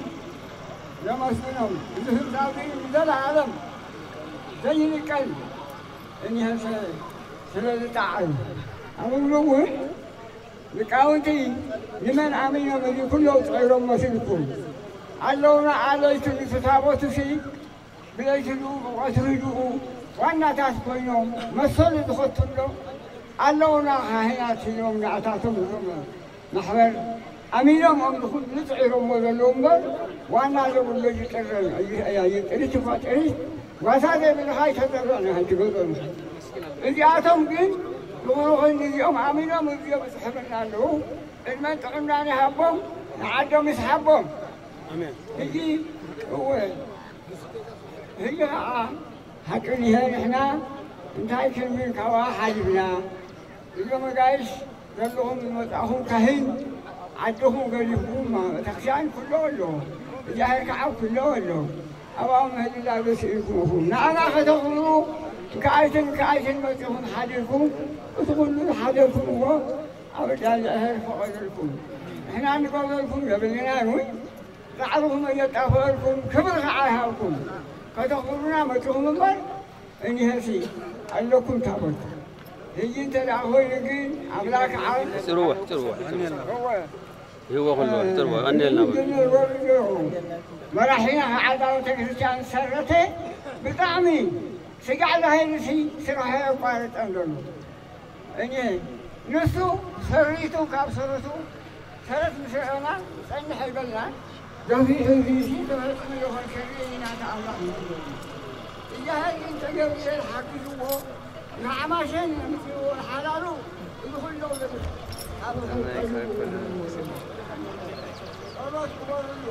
ነመስግኖም። እዚ ህንጻ እዚ ንዘለኣለም ዘይንቀል እኒሀ ስለ ዝጠዓም፣ ኣብ እግሩ እውን ሊቃውንቲ ንመን ኣሚኖም እዚ ኩሎም ጸይሮም መሲልኩም ኣለውና ኣለይቱ ንስታቦትሲ ብለይቲ ድኡ ብቐትሪ ድኡ ዋናታት ኮይኖም መሰሉ ዝኸትሎ ኣለውና ካህናት ኢሎም ንኣታቶም እዞም ማሕበር ኣሚኖም ኣምልኹ ንጽዒሮሞ ዘለዉ እምበር ዋና ዘብሎ ይጥረን ይጥሪት እኳ ጥሪት ዋሳ ዘይብልኻ ይተጠረን ኣይትገበሩ። እዚኣቶም ግን ንቑሩኽን እዚኦም ኣሚኖም እዚኦም ይጽሕፍና ኣለዉ። ዕድመን ጥዕናን ይሃቦም፣ ንዓዶም ይስሓቦም። ሕጂ እወ፣ ሕጂ ኸዓ ሓቂ እንዲሀ ንሕና እንታይ ክንብል ካብኣ ሓሊፍና? እዞም ኣጋይሽ ዘለኹም ዝመጻእኹም ካህን ዓድኹም ገዲፍኩም ቤተክርስትያን ኩሎ ኣሎ። እግዚኣብሔር ከዓ ኩሎ ኣሎ። ኣብኣ ምህልላ ዶ ስኢንኩም ኢኹም። ንኣና ከተኽብሩ እንከኣይትን እንከኣይትን መጺኹም ሓዲርኩም እቲ ኩሉ ዝሓደርኩምዎ ኣብ እግዚኣብሔር ፈቐደልኩም። ንሕና ንገብረልኩም የብልናን እውን ጻዕርኹም ኣየጣፍአልኩም፣ ክብሪ ከዓ ይሃብኩም። ከተኽብሩና መጺኹም እምበር እኒሀሲ ኣለኩም ታቦት። ሕጂ እንተ ደኣ ኮይኑ ግን ኣምላክ ዓብ ሕፅርዎ፣ ሕፅርዎ፣ ሕፅርዎ። እወ። ይህዎ ኩሉ፣ ሕፅርዎ፣ ቀንየልና በሉ። መራሒና ከዓ እዛ ቤተክርስትያን ሰረተ ብጣዕሚ ስጋዕ ዛሄልሲ ስራሑ የቋርጠን ዘሎ። እኔ ንሱ ሰሪቱ ካብ ሰረቱ ሰረት ምስ ረኣና ጸንሕ ኣይበልናን። ደፊኡ እንዲሲ ተፈጽሙ ይኾን ከርኢ ኢና ተኣምላኽ ንብሎ። እግዚኣብሔር ግን ተገብርኤል ሓጊዝዎ ንሓማሸን ኣምጺእዎ ንሓላሉ እዚ ኩሎም ኣብ ጸሎት ክበርሉ።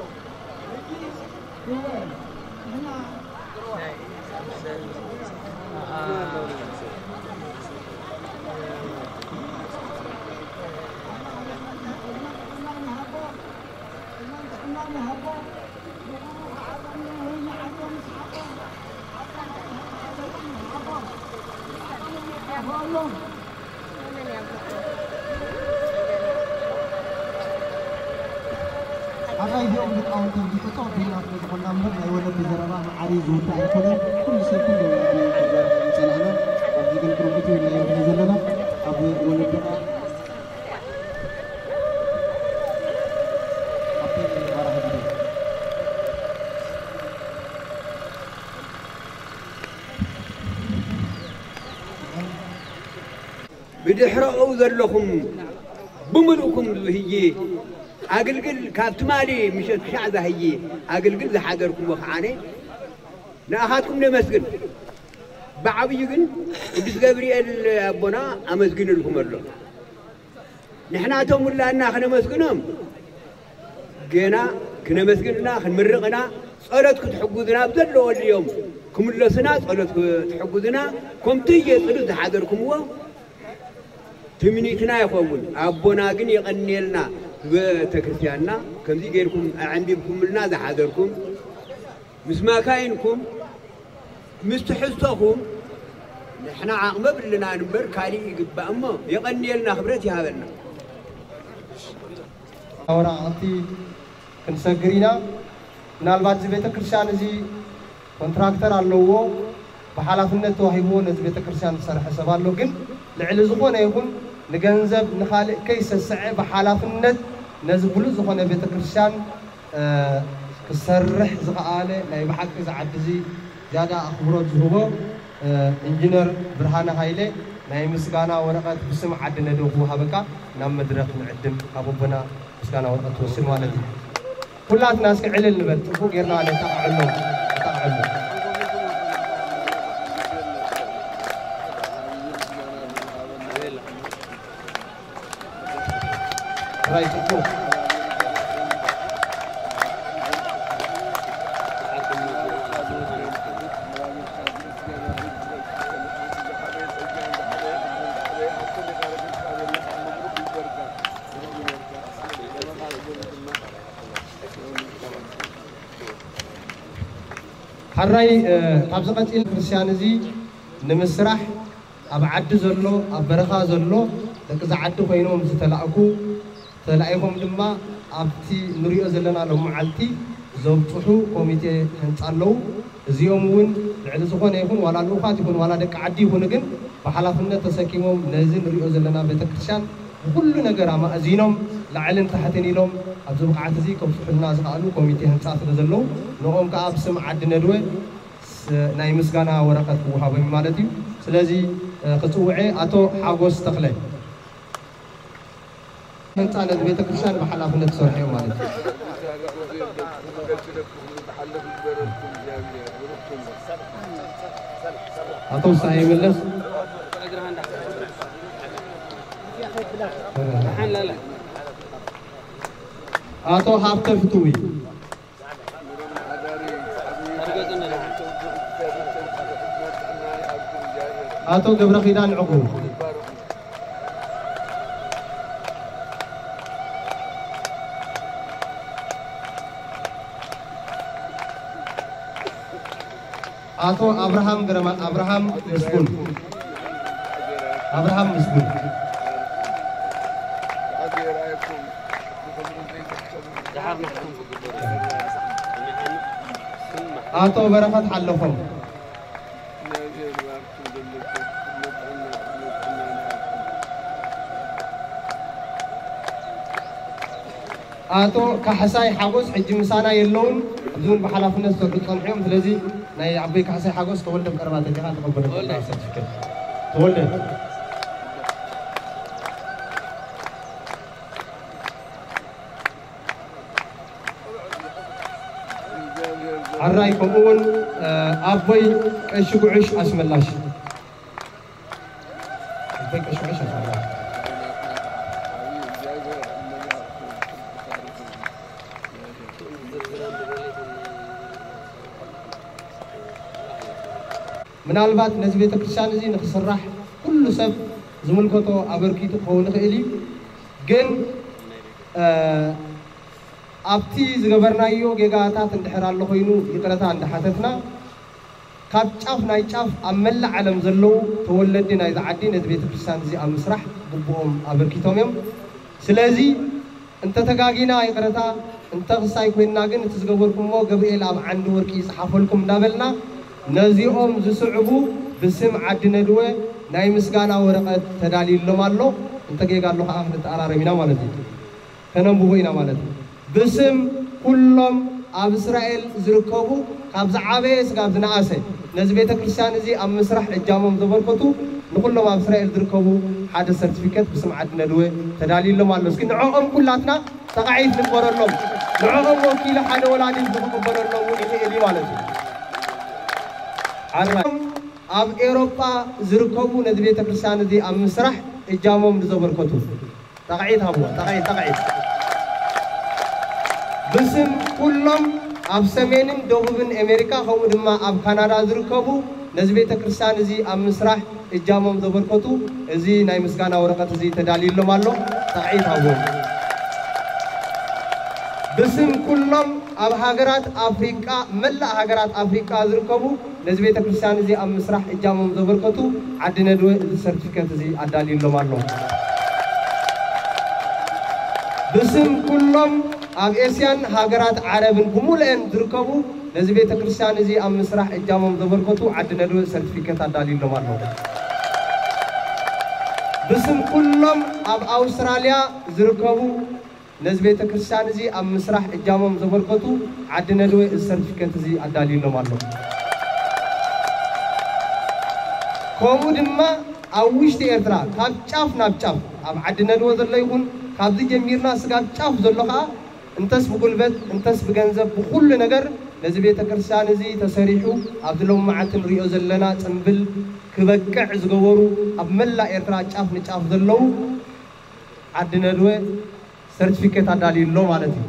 ኣባይዚኦም ሊቃውንቲ ሊቅቶ ቢልና ስለ ዝኾንና እምበር ናይ ወለዲ ዘረባ መዓሪ ዝውዳእ ኣይኮነን። ኩሉ ሰብ ኩሉ ዝዛረብ ዝጸናሕና ኣብዚ ግን ቅርቡቲ ናይ ዘለና ኣብ ወለድና ብድሕረኡ ዘለኹም ብምልእኩም ዝህዬ ኣግልግል ካብ ትማሊ ምሸት ክሻዕ ዝሃዬ ኣግልግል ዝሓደርኩሞ ከዓነ ንኣኻትኩም ነመስግን። ብዓብዩ ግን ቅዱስ ገብርኤል ኣቦና ኣመስግንልኩም ኣሎ። ንሕና እቶም ውላድና ክነመስግኖም ገና ክነመስግንና ክንምርቕና ጸሎት ክትሕጉዝና ኣብ ዘለወሉ እዮም ክምለሱና ጸሎት ክትሕጉዝና ከምቲ እየ ጽሉት ዝሓደርኩምዎ ትምኒትና ይኸውን። ኣቦና ግን የቐንየልና ቤተክርስትያንና ከምዚ ጌርኩም ኣዕንቢብኩምልና ዝሓደርኩም ምስ መካይንኩም ምስ ትሕዝቶኹም ንሕና ዓቕሚ ብልናን እምበር ካሊእ ይግባእ እሞ የቐንየልና ክብረት ይሃበልና። ወረቓቕቲ ክንሰግር ኢና። ምናልባት እዚ ቤተክርስትያን እዚ ኮንትራክተር ኣለዎ፣ ብሓላፍነት ተዋሂብዎ ነዚ ቤተክርስትያን ዝሰርሐ ሰብ ኣሎ። ግን ልዕሊ ዝኾነ ይኹን ንገንዘብ ንኻልእ ከይሰስዐ ብሓላፍነት ነዚ ብሉጽ ዝኾነ ቤተክርስትያን ክሰርሕ ዝኸኣለ ናይ ብሓቂ ዝዓዲ እዚ ዝያዳ ኣኽብሮት ዝህቦ ኢንጂነር ብርሃነ ሃይለ ናይ ምስጋና ወረቐት ብስም ዓዲ ነዶ ክወሃበካ ናብ መድረኽ ንዕድም ካብ ኣቦና ምስጋና ወረቐት ትወስድ ማለት እዩ። ኩላትና እስኪ ዕልል ንበል፣ ጽቡቕ ጌርና ነጣቕዐሎም፣ ነጣቕዐሎም። ሓራይ ካብዚ ቀፂል ክርስቲያን እዚ ንምስራሕ ኣብ ዓዲ ዘሎ ኣብ በረኻ ዘሎ ደቂ ዓዲ ኮይኖም ዝተላእኩ ተላኢኾም ድማ ኣብቲ ንሪኦ ዘለና ሎም መዓልቲ ዘብፅሑ ኮሚቴ ህንፃ ኣለዉ። እዚኦም እውን ልዕሊ ዝኾነ ይኹን ዋላ ልኡኻት ይኹን ዋላ ደቂ ዓዲ ይኹኑ ግን ብሓላፍነት ተሰኪሞም ነዚ ንሪኦ ዘለና ቤተክርስትያን ብኩሉ ነገር ኣማእዚኖም ላዕልን ታሕትን ኢሎም ኣብዚ ብቕዓት እዚ ከብፅሑልና ዝኽኣሉ ኮሚቴ ህንፃ ስለ ዘለዉ ንኦም ከዓ ብስም ዓዲ ነድወ ናይ ምስጋና ወረቐት ክወሃቦም ማለት እዩ። ስለዚ ክፅውዐ ኣቶ ሓጎስ ተኽለ ህንፃ ነዚ ቤተክርስትያን ብሓላፍነት ዝሰርሑ እዮም ማለት እዩ። ኣቶ ፍስሃ ይመለስ። ኣቶ ሃብተ ፍትዊ። ኣቶ ገብረ ኪዳን ዕቑብ። ኣቶ ኣብርሃም ገረማ ኣብርሃም ምስጉን። ኣብርሃም ምስጉን። ኣቶ በረኸት ሓለፎም። ኣቶ ካሕሳይ ሓጎስ ሕጂ ምሳና የለውን፣ እዚ እውን ብሓላፍነት ዝሰርሑ ዝጸንሑ እዮም። ስለዚ ናይ ኣቦይ ካሕሳይ ሓጎስ ተወልደ ብቀረባ ተሊኻ ተቐበሎ። ተወልደ። ሰርቲፊኬት ተወልደ። ሓራይ ከምኡ እውን ኣቦይ ቀሺ ጉዕሽ ኣስመላሽ። ኣቦይ ቀሺ ጉዕሽ ኣስመላሽ። ምናልባት ነዚ ቤተክርስትያን እዚ ንክስራሕ ኩሉ ሰብ ዝምልከቶ ኣበርኪቱ ክኸውን ይኽእል እዩ። ግን ኣብቲ ዝገበርናዮ ጌጋታት እንድሕር ኣሎ ኮይኑ ይቕረታ እንዳሓተትና ካብ ጫፍ ናይ ጫፍ ኣብ መላእ ዓለም ዘለዉ ተወለዲ ናይዚ ዓዲ ነዚ ቤተክርስትያን እዚ ኣብ ምስራሕ ግቡኦም ኣበርኪቶም እዮም። ስለዚ እንተተጋጊና ይቕረታ፣ እንተኽሳይ ኮይንና ግን እቲ ዝገበርኩሞ ገብርኤል ኣብ ዓንዲ ወርቂ ይጽሓፈልኩም እንዳበልና ነዚኦም ዝስዕቡ ብስም ዓዲ ነድወ ናይ ምስጋና ወረቐት ተዳልዩሎም ኣሎ። እንተ ጌጋ ኣሎ ከኣ ክንተኣራረም ኢና ማለት እዩ። ከነንብቦ ኢና ማለት እዩ። ብስም ኩሎም ኣብ እስራኤል ዝርከቡ ካብ ዝዓበየ ስጋብ ዝነኣሰ ነዚ ቤተ ክርስቲያን እዚ ኣብ ምስራሕ እጃሞም ዘበርከቱ ንኩሎም ኣብ እስራኤል ዝርከቡ ሓደ ሰርቲፊኬት ብስም ዓዲ ነድወ ተዳልዩሎም ኣሎ። እስኪ ንዕኦም ኩላትና ተቃዒት ንግበረሎም። ንዕኦም ወኪሉ ሓደ ወላዲ ዝኽበረሎም እውን ይኽእል እዩ ማለት እዩ። ዓራይ ኣብ ኤውሮጳ ዝርከቡ ነዚ ቤተ ክርስቲያን እዚ ኣብ ምስራሕ እጃሞም ንዘበርከቱ ጣቕዒት ሃብዋ፣ ጣቕዒት፣ ጣቕዒት። ብስም ኩሎም ኣብ ሰሜንን ደቡብን ኣሜሪካ ከምኡ ድማ ኣብ ካናዳ ዝርከቡ ነዚ ቤተ ክርስቲያን እዚ ኣብ ምስራሕ እጃሞም ዘበርከቱ እዚ ናይ ምስጋና ወረቐት እዚ ተዳልዩሎም ኣሎ። ጣቕዒት ሃብዎም። ብስም ኩሎም ኣብ ሃገራት ኣፍሪቃ፣ መላእ ሃገራት ኣፍሪቃ ዝርከቡ ነዚ ቤተ ክርስቲያን እዚ ኣብ ምስራሕ እጃሞም ዘበርከቱ ዓዲ ነድወ እዚ ሰርቲፊኬት እዚ ኣዳልዩሎም ኣሎ። ብስም ኩሎም ኣብ ኤስያን ሃገራት ዓረብን ብምሉአን ዝርከቡ ነዚ ቤተ ክርስቲያን እዚ ኣብ ምስራሕ እጃሞም ዘበርከቱ ዓዲ ነድወ ሰርቲፊኬት ኣዳልዩሎም ኣሎ። ብስም ኩሎም ኣብ ኣውስትራልያ ዝርከቡ ነዚ ቤተ ክርስቲያን እዚ ኣብ ምስራሕ እጃሞም ዘበርከቱ ዓዲ ነድወ እዚ ሰርቲፊኬት እዚ ኣዳልዩሎም ኣሎ። ከምኡ ድማ ኣብ ውሽጢ ኤርትራ ካብ ጫፍ ናብ ጫፍ ኣብ ዓዲ ነድወ ዘሎ ይኹን ካብዚ ጀሚርና ስጋብ ጫፍ ዘሎ ከኣ እንተስ ብጉልበት እንተስ ብገንዘብ ብኩሉ ነገር ነዚ ቤተ ክርስቲያን እዚ ተሰሪሑ ኣብዚ ሎም መዓልቲ ንሪኦ ዘለና ጽምብል ክበቅዕ ዝገበሩ ኣብ መላእ ኤርትራ ጫፍ ንጫፍ ዘለዉ ዓዲ ነድወ ሰርቲፊኬት ኣዳልዩ ኣሎ ማለት እዩ።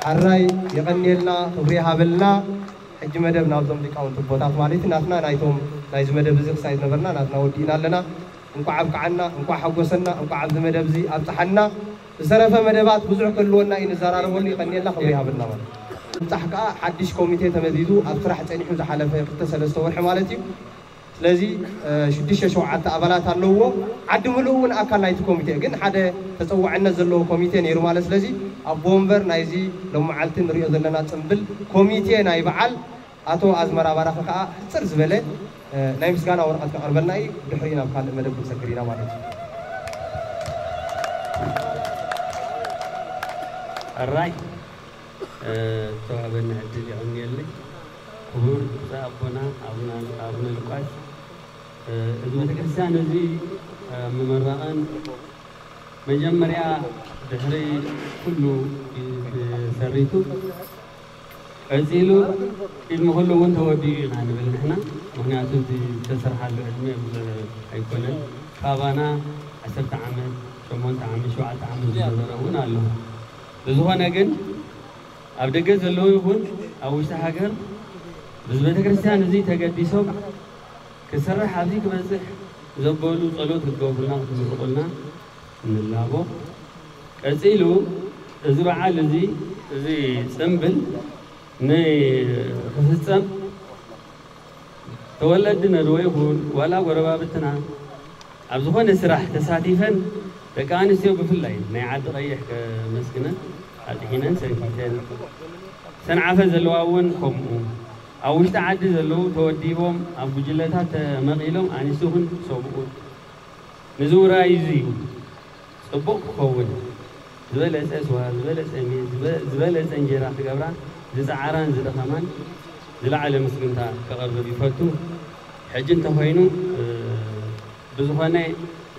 ሓራይ የቐንየልና፣ ክብሪ ይሃበልና። ሕጂ መደብ ናብዞም ሊቃውንቲ ኣቦታት ማለት እዩ። ናትና ናይቶም ናይዚ መደብ እዚ ክሳይ ዝነበርና ናትና ወዲእና ኣለና። እንኳዕ ኣብቅዓና፣ እንኳዕ ሓጎሰና፣ እንኳዕ ኣብዚ መደብ እዚ ኣብጽሓና። ዝተረፈ መደባት ብዙሕ ክህልወና እዩ፣ ንዘራረበሉ። ይቐንየልና፣ ክብሪ ይሃበልና ማለት እዩ። ምብጻሕ ከኣ ሓድሽ ኮሚቴ ተመዚዙ ኣብ ስራሕ ጸኒሑ ዝሓለፈ ክልተ ሰለስተ ወርሒ ማለት እዩ። ስለዚ ሽዱሽተ ሸውዓተ ኣባላት ኣለዎ። ዓዲ ምሉእ እውን ኣካል ናይቲ ኮሚቴ ግን ሓደ ተፀዋዕነት ዘለዎ ኮሚቴ ነይሩ ማለት። ስለዚ ኣቦ ወንበር ናይዚ ሎመዓልቲ ንሪኦ ዘለና ፅምብል ኮሚቴ ናይ በዓል ኣቶ ኣዝመራ ባራኺ ከዓ ሕፅር ዝበለ ናይ ምስጋና ወረቐት ከቕርበልና እዩ። ድሕሪኡ ናብ ካልእ መደብ ክንሰግር ኢና ማለት እዩ። ሕራይ ዝተዋህበኒ ዕድል የቐንየለይ። ክቡር ብፁዕ ኣቦና ኣቡነ ኣቡነ ሉቃስ፣ እዚ ቤተክርስትያን እዚ ምመረቐን መጀመርያ ድሕሪ ኩሉ ተሰሪቱ ቀፂሉ ቅድሚ ኩሉ እውን ተወዲኡ ኢና ንብል ንሕና። ምክንያቱ እቲ ዝተሰርሓሉ ዕድመ ብዙሕ ኣይኮነን። ካባና ዓሰርተ ዓመት፣ ሸሞንተ ዓመት፣ ሸውዓተ ዓመት ዝነበረ እውን ኣሎ። ብዝኾነ ግን ኣብ ደገ ዘለዉ ይኹን ኣብ ውሽጢ ሃገር ምስ ቤተ ክርስቲያን እዚ ተገዲሶም ክስራሕ ኣብዚ ክበፅሕ ዘበሉ ፀሎት ክትገብሩልና ክትምርቑልና ንላቦ። ቀፂሉ እዚ በዓል እዚ እዚ ፅምብል ንክፍፀም ተወለዲ ነድወ ይኹን ዋላ ጎረባብትና ኣብ ዝኾነ ስራሕ ተሳቲፈን ደቂ ኣንስትዮ ብፍላይ ናይ ዓዲ ቀይሕ ከመስግነን ኣጥሒነን ሰንኪተን ሰንዓፈ ዘለዋ እውን ከምኡ ኣብ ውሽጢ ዓዲ ዘለዉ ተወዲቦም ኣብ ጉጅለታት ተመቒሎም ኣንስትኹን ሰብኡት ንዝውራይ እዚ እዩ ፅቡቕ ክኸውን ዝበለፀ ስዋ ዝበለፀ ሜስ ዝበለፀ እንጀራ ክገብራ ዝፀዓራን ዝደኸማን ዝለዓለ ምስግንታ ከቕርብ ይፈቱ። ሕጂ እንተኾይኑ ብዝኾነ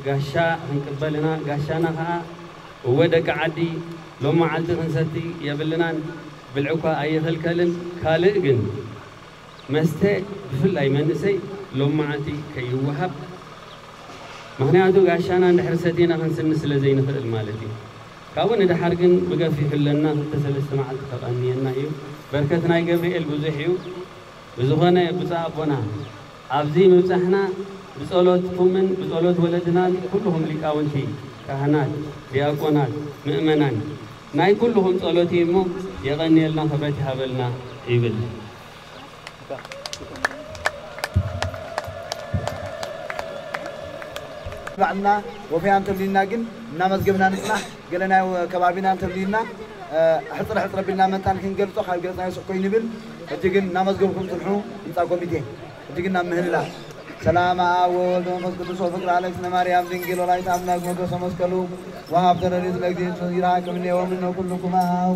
ጋሻ ክንቅበል ኢና። ጋሻና ከዓ እወ ደቂ ዓዲ ሎም መዓልቲ ክንሰቲ የብልናን ብልዒ እኳ ኣይኽልከልን። ካልእ ግን መስተ ብፍላይ መንእሰይ ሎም መዓልቲ ከይወሃብ ምኽንያቱ ጋሻና እንድሕር ሰቲና ክንስኒ ስለ ዘይንኽእል ማለት እዩ። ካብኡ ንደሓር ግን ብገፊሑ ኣለና ክልተ ሰለስተ መዓልቲ ከቐንየና እዩ። በርከት ናይ ገብርኤል ብዙሕ እዩ። ብዝኾነ ብፁዕ ኣቦና ኣብዚ ምብጻሕና ብጸሎትኩምን ብጸሎት ወለድናን ኩልኹም ሊቃውንቲ፣ ካህናት፣ ዲያቆናት፣ ምእመናን ናይ ኩልኹም ጸሎት እዩ እሞ የቐንየልና ክብረት ይሃበልና ይብል። ባዕልና ወፈያ እንተብሊና ግን እናመዝገብና ንፅናሕ። ገለ ናይ ከባቢና እንተብሊና ሕፅር ሕፅር ኣቢልና መታን ክንገልፆ ካብ ገፅና ይስኮይ ንብል። ሕጂ ግን እናመዝገብኩም ፅንሑ ህንፃ ኮሚቴ። ሕጂ ግን ናብ ምህልላ ሰላም ኣብ ወወልድ መንፈስ ቅዱስ ወፍቅር ኣለክስነ ማርያም ድንግል ወላዲተ ኣምላክ ሞገሰ መስቀሉ ወሃብተ ረድኤት ለእግዚእነ ይርሃቅም እምኔ ወምነ ኩልኩም አው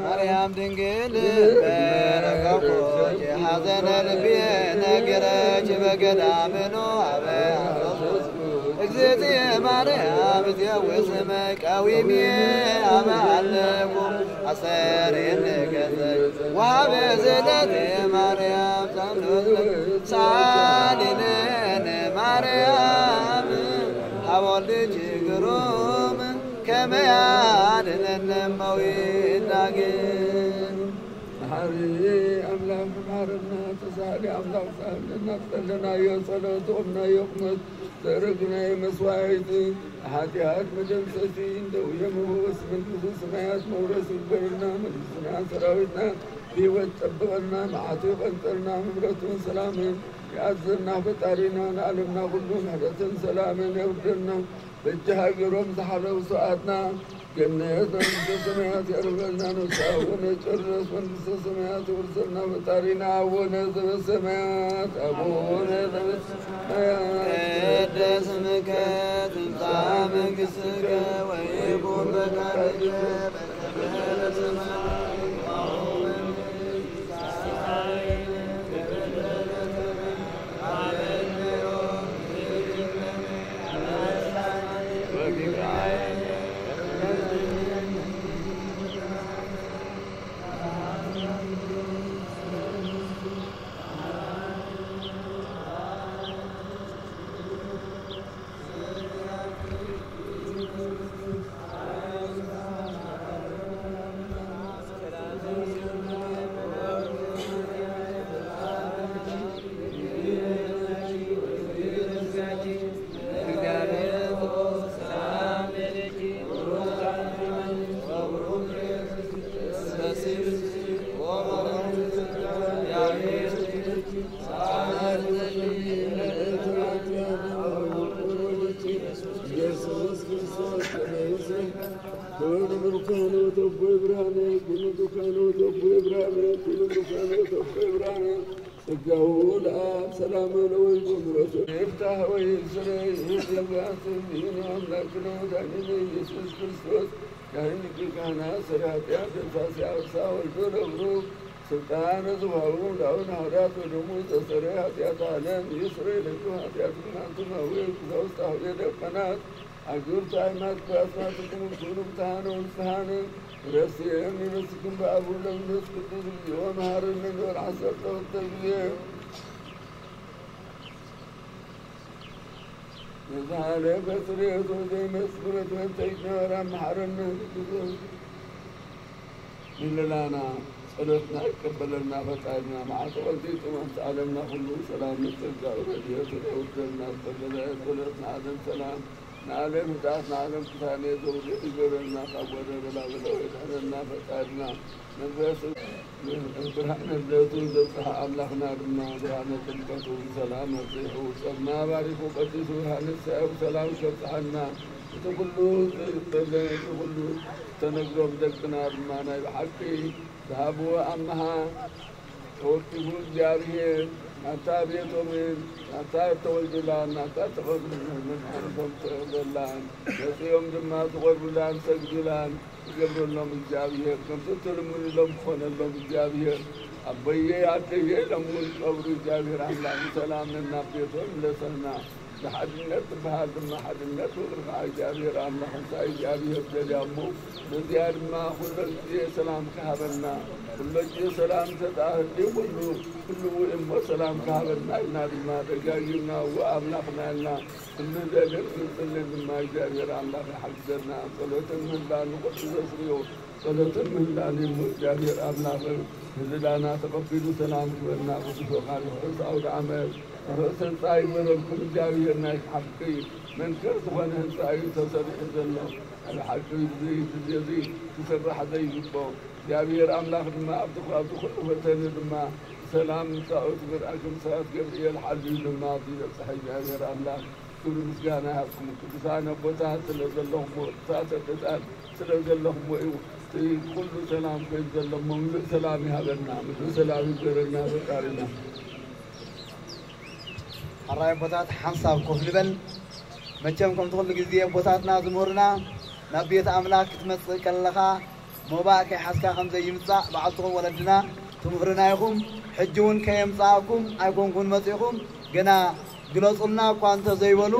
ማርያም ድንግል በረከኮ የሐዘነ ልብየ ነገረች በገዳምኖ አበ እግዝእትየ ማርያም እትየውስመ ቀዊምየ አመ አለኩ አስተርእየኒ ገጸኪ ወሀበ ዘለትየ ማርያም ጸሎት ሳሊለነ ማርያም ሀበ ወልድኪ ግሩም ከመ ያድነነ እመዊት ዳግም። መሓሪ ኣምላኽ መሓረና፣ ተሳሊ ኣምላኽ ሳለና፣ ዝጸለናዮ ጸሎት፣ ዝቖምናዮ ቁመት፣ ዘእረግናዮ መስዋዕቲ፣ ሓጢኣት መደምሰሲ፣ ደዌ ምፍውስ፣ መንግስተ ሰማያት መውረስ ይግበረና። መንግስትና ሰራዊትና ብህይወት ጠብቐና፣ መዓቱ ይቐንጠልና፣ ምሕረቱን ሰላምን ይኣዝዘና ፈጣሪና፣ ንዓለምና ኩሉ ምሕረትን ሰላምን የውርደልና። በጃ ሃገሮም ዝሓለፉ ሰማእታትና ገነት መንግስተ ሰማያት የርበልና። ነፍሲ ኣቡነ ቄርሎስ መንግስተ ሰማያት የውርሰልና ፈጣሪና። አቡነ ዘበሰማያት፣ አቡነ ዘበሰማያት ይትቀደስ ስምከ ትምጻእ መንግስትከ ወይኩን ፈቃድከ በከመ በሰማይ ከማሁ በምድር። ኢየሱስ ክርስቶስ ተመልሰ። ክብር ለመድኃኔ ዓለም ወተቦ ብርሃነ፣ ክብር ለመድኃኔ ዓለም ወተቦ ብርሃነ፣ ክብር ለመድኃኔ ዓለም ወተቦ ብርሃነ። ጸጋሁ ለአብ ሰላመ ለወልድ ወምሕረቱ ይፍታሕ ወይስረይ። ይእቲ አምላክነ ወመድኃኒነ ኢየሱስ ክርስቶስ ካህን ሊቀ ካህናት ሠራየ ኃጢአት ደምሳሴ አብሳ ወልዶ ለብሩክ ስልጣነ ዝሃቡ ለአቡነ ሐዋርያት ወደሙ ዘሰረየ ኃጢአት ዓለም ይስረይ ለክሙ ኃጢአትክሙ አንትሙ አበው ቀሳውስት አበው ዲያቆናት አግብርት አእማድ አስማትክሙ ኩሉ ብትሃነ ወንስሃነ ረስየን ይነስክም በአቡ ለመንፈስ ቅዱስ እግዚኦ መሐረነ እንበል ዓሰርተ ክልተ ጊዜ። መዝሃለ በስርየቱ ዘይመስክረት መንተ ይትነበራ መሐረነ ንለላና ጸሎትና ይቀበለልና ፈጣሪና። መዓልቲ ቆንጢጡ መምስ ዓለምና ኩሉ ሰላም ጸጋኡ ረድኤቱ የውርደልና። ጸሎትና ጸሎትና ዓለም ሰላም ንዓለም ህድኣት ንዓለም ቅሳኔ ዘውርድ ይገረልና። ካብ ወደ በላ በለ ወይ ድሕነና ፈጣሪና። መንፈስ ብርሃነ ልደቱ ዘብጽሐ ኣምላኽና ድማ ብርሃነ ጥምቀቱ ብሰላም ኣብጺሑ ጾምና ባሪኹ ቀዲሱ ብርሃነ ትንሳኤኡ ብሰላም ከብጽሐና። እቲ ኩሉ ዝተለ-፣ እቲ ኩሉ ዝተነግሮም ደቅና ድማ ናይ ብሓቂ ዝሃብዎ ኣምሃ ተወኪፉ እግዚኣብሔር ናብታ ቤቶምን ናብታ እተወልዱላን ናብታ እተቐብሩላን መድሓኒቶም ትቕበላን መጺኦም ድማ ትቖርቡላን ሰግዱላን ይገብረሎም እግዚኣብሔር። ከምቲ እትልምኑሎም ክኾነሎም እግዚኣብሔር። ኣቦየ ኣደየ ኢሎም እውን ይቀብሩ። እግዚኣብሔር ኣምላኽ ብሰላም ነናብ ቤቶም ይምለሰልና። ንሓድነት ትበሃል ድማ ሓድነት ፍቕሪ ከዓ እግዚኣብሔር ኣምላኽ ምሳይ እግዚኣብሔር ደልያ እሞ ነዚኣ ድማ ኩሎ ግዜ ሰላም ክሃበና። ኩሎ ግዜ ሰላም ተጣህሊ ኩሉ ኩሉ እሞ ሰላም ክሃበና ኢልና ድማ ደጋጊምና እዎ ኣምላኽና ኢልና እንዘልን ንጽልን ድማ እግዚኣብሔር ኣምላኽ ይሓግዘና። ጸሎትን ምህላን ንኹሉ ዘስርዮ ጸሎትን ምህላን እሞ እግዚኣብሔር ኣምላኽ ምህላና ተቐቢሉ ሰላም ክበና ቅዱስ ወቃል ርሑስ ኣውደ ዓመት። ርእሰ ህንጻ ይግበረልኩም እግዚኣብሔር ናይ ሓቂ መንክር ዝኾነ ህንጻ እዩ ተሰሪሑ ዘሎ። ኣብ ሓቂ እዚ ግዜ እዚ ክስራሕ ዘይግቦ እግዚኣብሔር ኣምላኽ ድማ ኣብቲ ኣብቲ ኩሉ ፈተነ ድማ ሰላም ምሳኡ ትምርኣኩም ሰዓት ገብርኤል ሓልዩ ድማ ኣብዚ በጽሐ እግዚኣብሔር ኣምላኽ ክብሪ ምስጋና ይሃብኩም። ቅዱሳን ኣቦታት ስለ ዘለኹምዎ፣ ቅዱሳት ኣደታት ስለ ዘለኹምዎ እዩ። እቲ ኩሉ ሰላም ኮይኑ ዘሎ እሞ ምሉእ ሰላም ይሃበና፣ ምሉእ ሰላም ይግበረልና ፈጣሪና። ሕራይ ኣቦታት ሓንሳብ ኮፍ ንበል። መቸም ከምቲ ኩሉ ግዜ ኣቦታትና ዝምህሩና ናብ ቤት ኣምላኽ ክትመጽእ ከለኻ ሞባእ ከይሓዝካ ከም ዘይምጻእ በዓልትኹም ወለድና ትምህሩና ኢኹም። ሕጂ እውን ከየምጻእኩም ኣይኮንኩን መጺእኹም፣ ግና ግለጹልና እኳ እንተዘይበሉ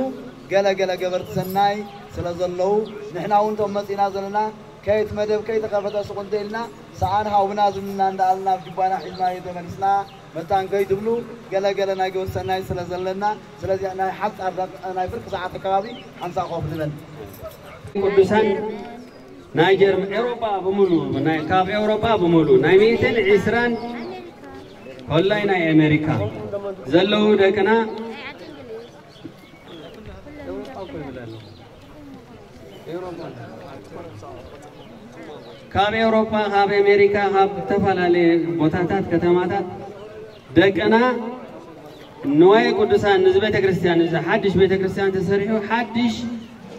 ገለ ገለ ገበርቲ ሰናይ ስለ ዘለዉ ንሕና እውን እቶም መጺእና ዘለና ከይቲ መደብ ከይተኸፈተ ሱቕ እንተኢልና ሰኣን ሃቡና ዝብልና እንዳኣልና ኣብ ጅባና ሒዝናዮ ተመሊስና መታን ከይትብሉ ገለ ገለ ናይ ገበርቲ ሰናይ ስለ ዘለና ስለዚ ናይ ሓጻር ናይ ፍርቂ ሰዓት ኣከባቢ ሓንሳ ኮፍ ንበል። ቅዱሳን ናይ ጀርመ ኤውሮጳ ብምሉ ናይ ካብ ኤውሮጳ ብምሉ ናይ ሚእትን ዕስራን ኮላይ ናይ ኣሜሪካ ዘለዉ ደቅና ካብ ኤውሮጳ ካብ ኣሜሪካ ካብ ዝተፈላለየ ቦታታት ከተማታት ደቅና ንዋየ ቅዱሳን ንዚ ቤተ ክርስቲያን እዚ ሓድሽ ቤተ ክርስቲያን ተሰሪሑ ሓድሽ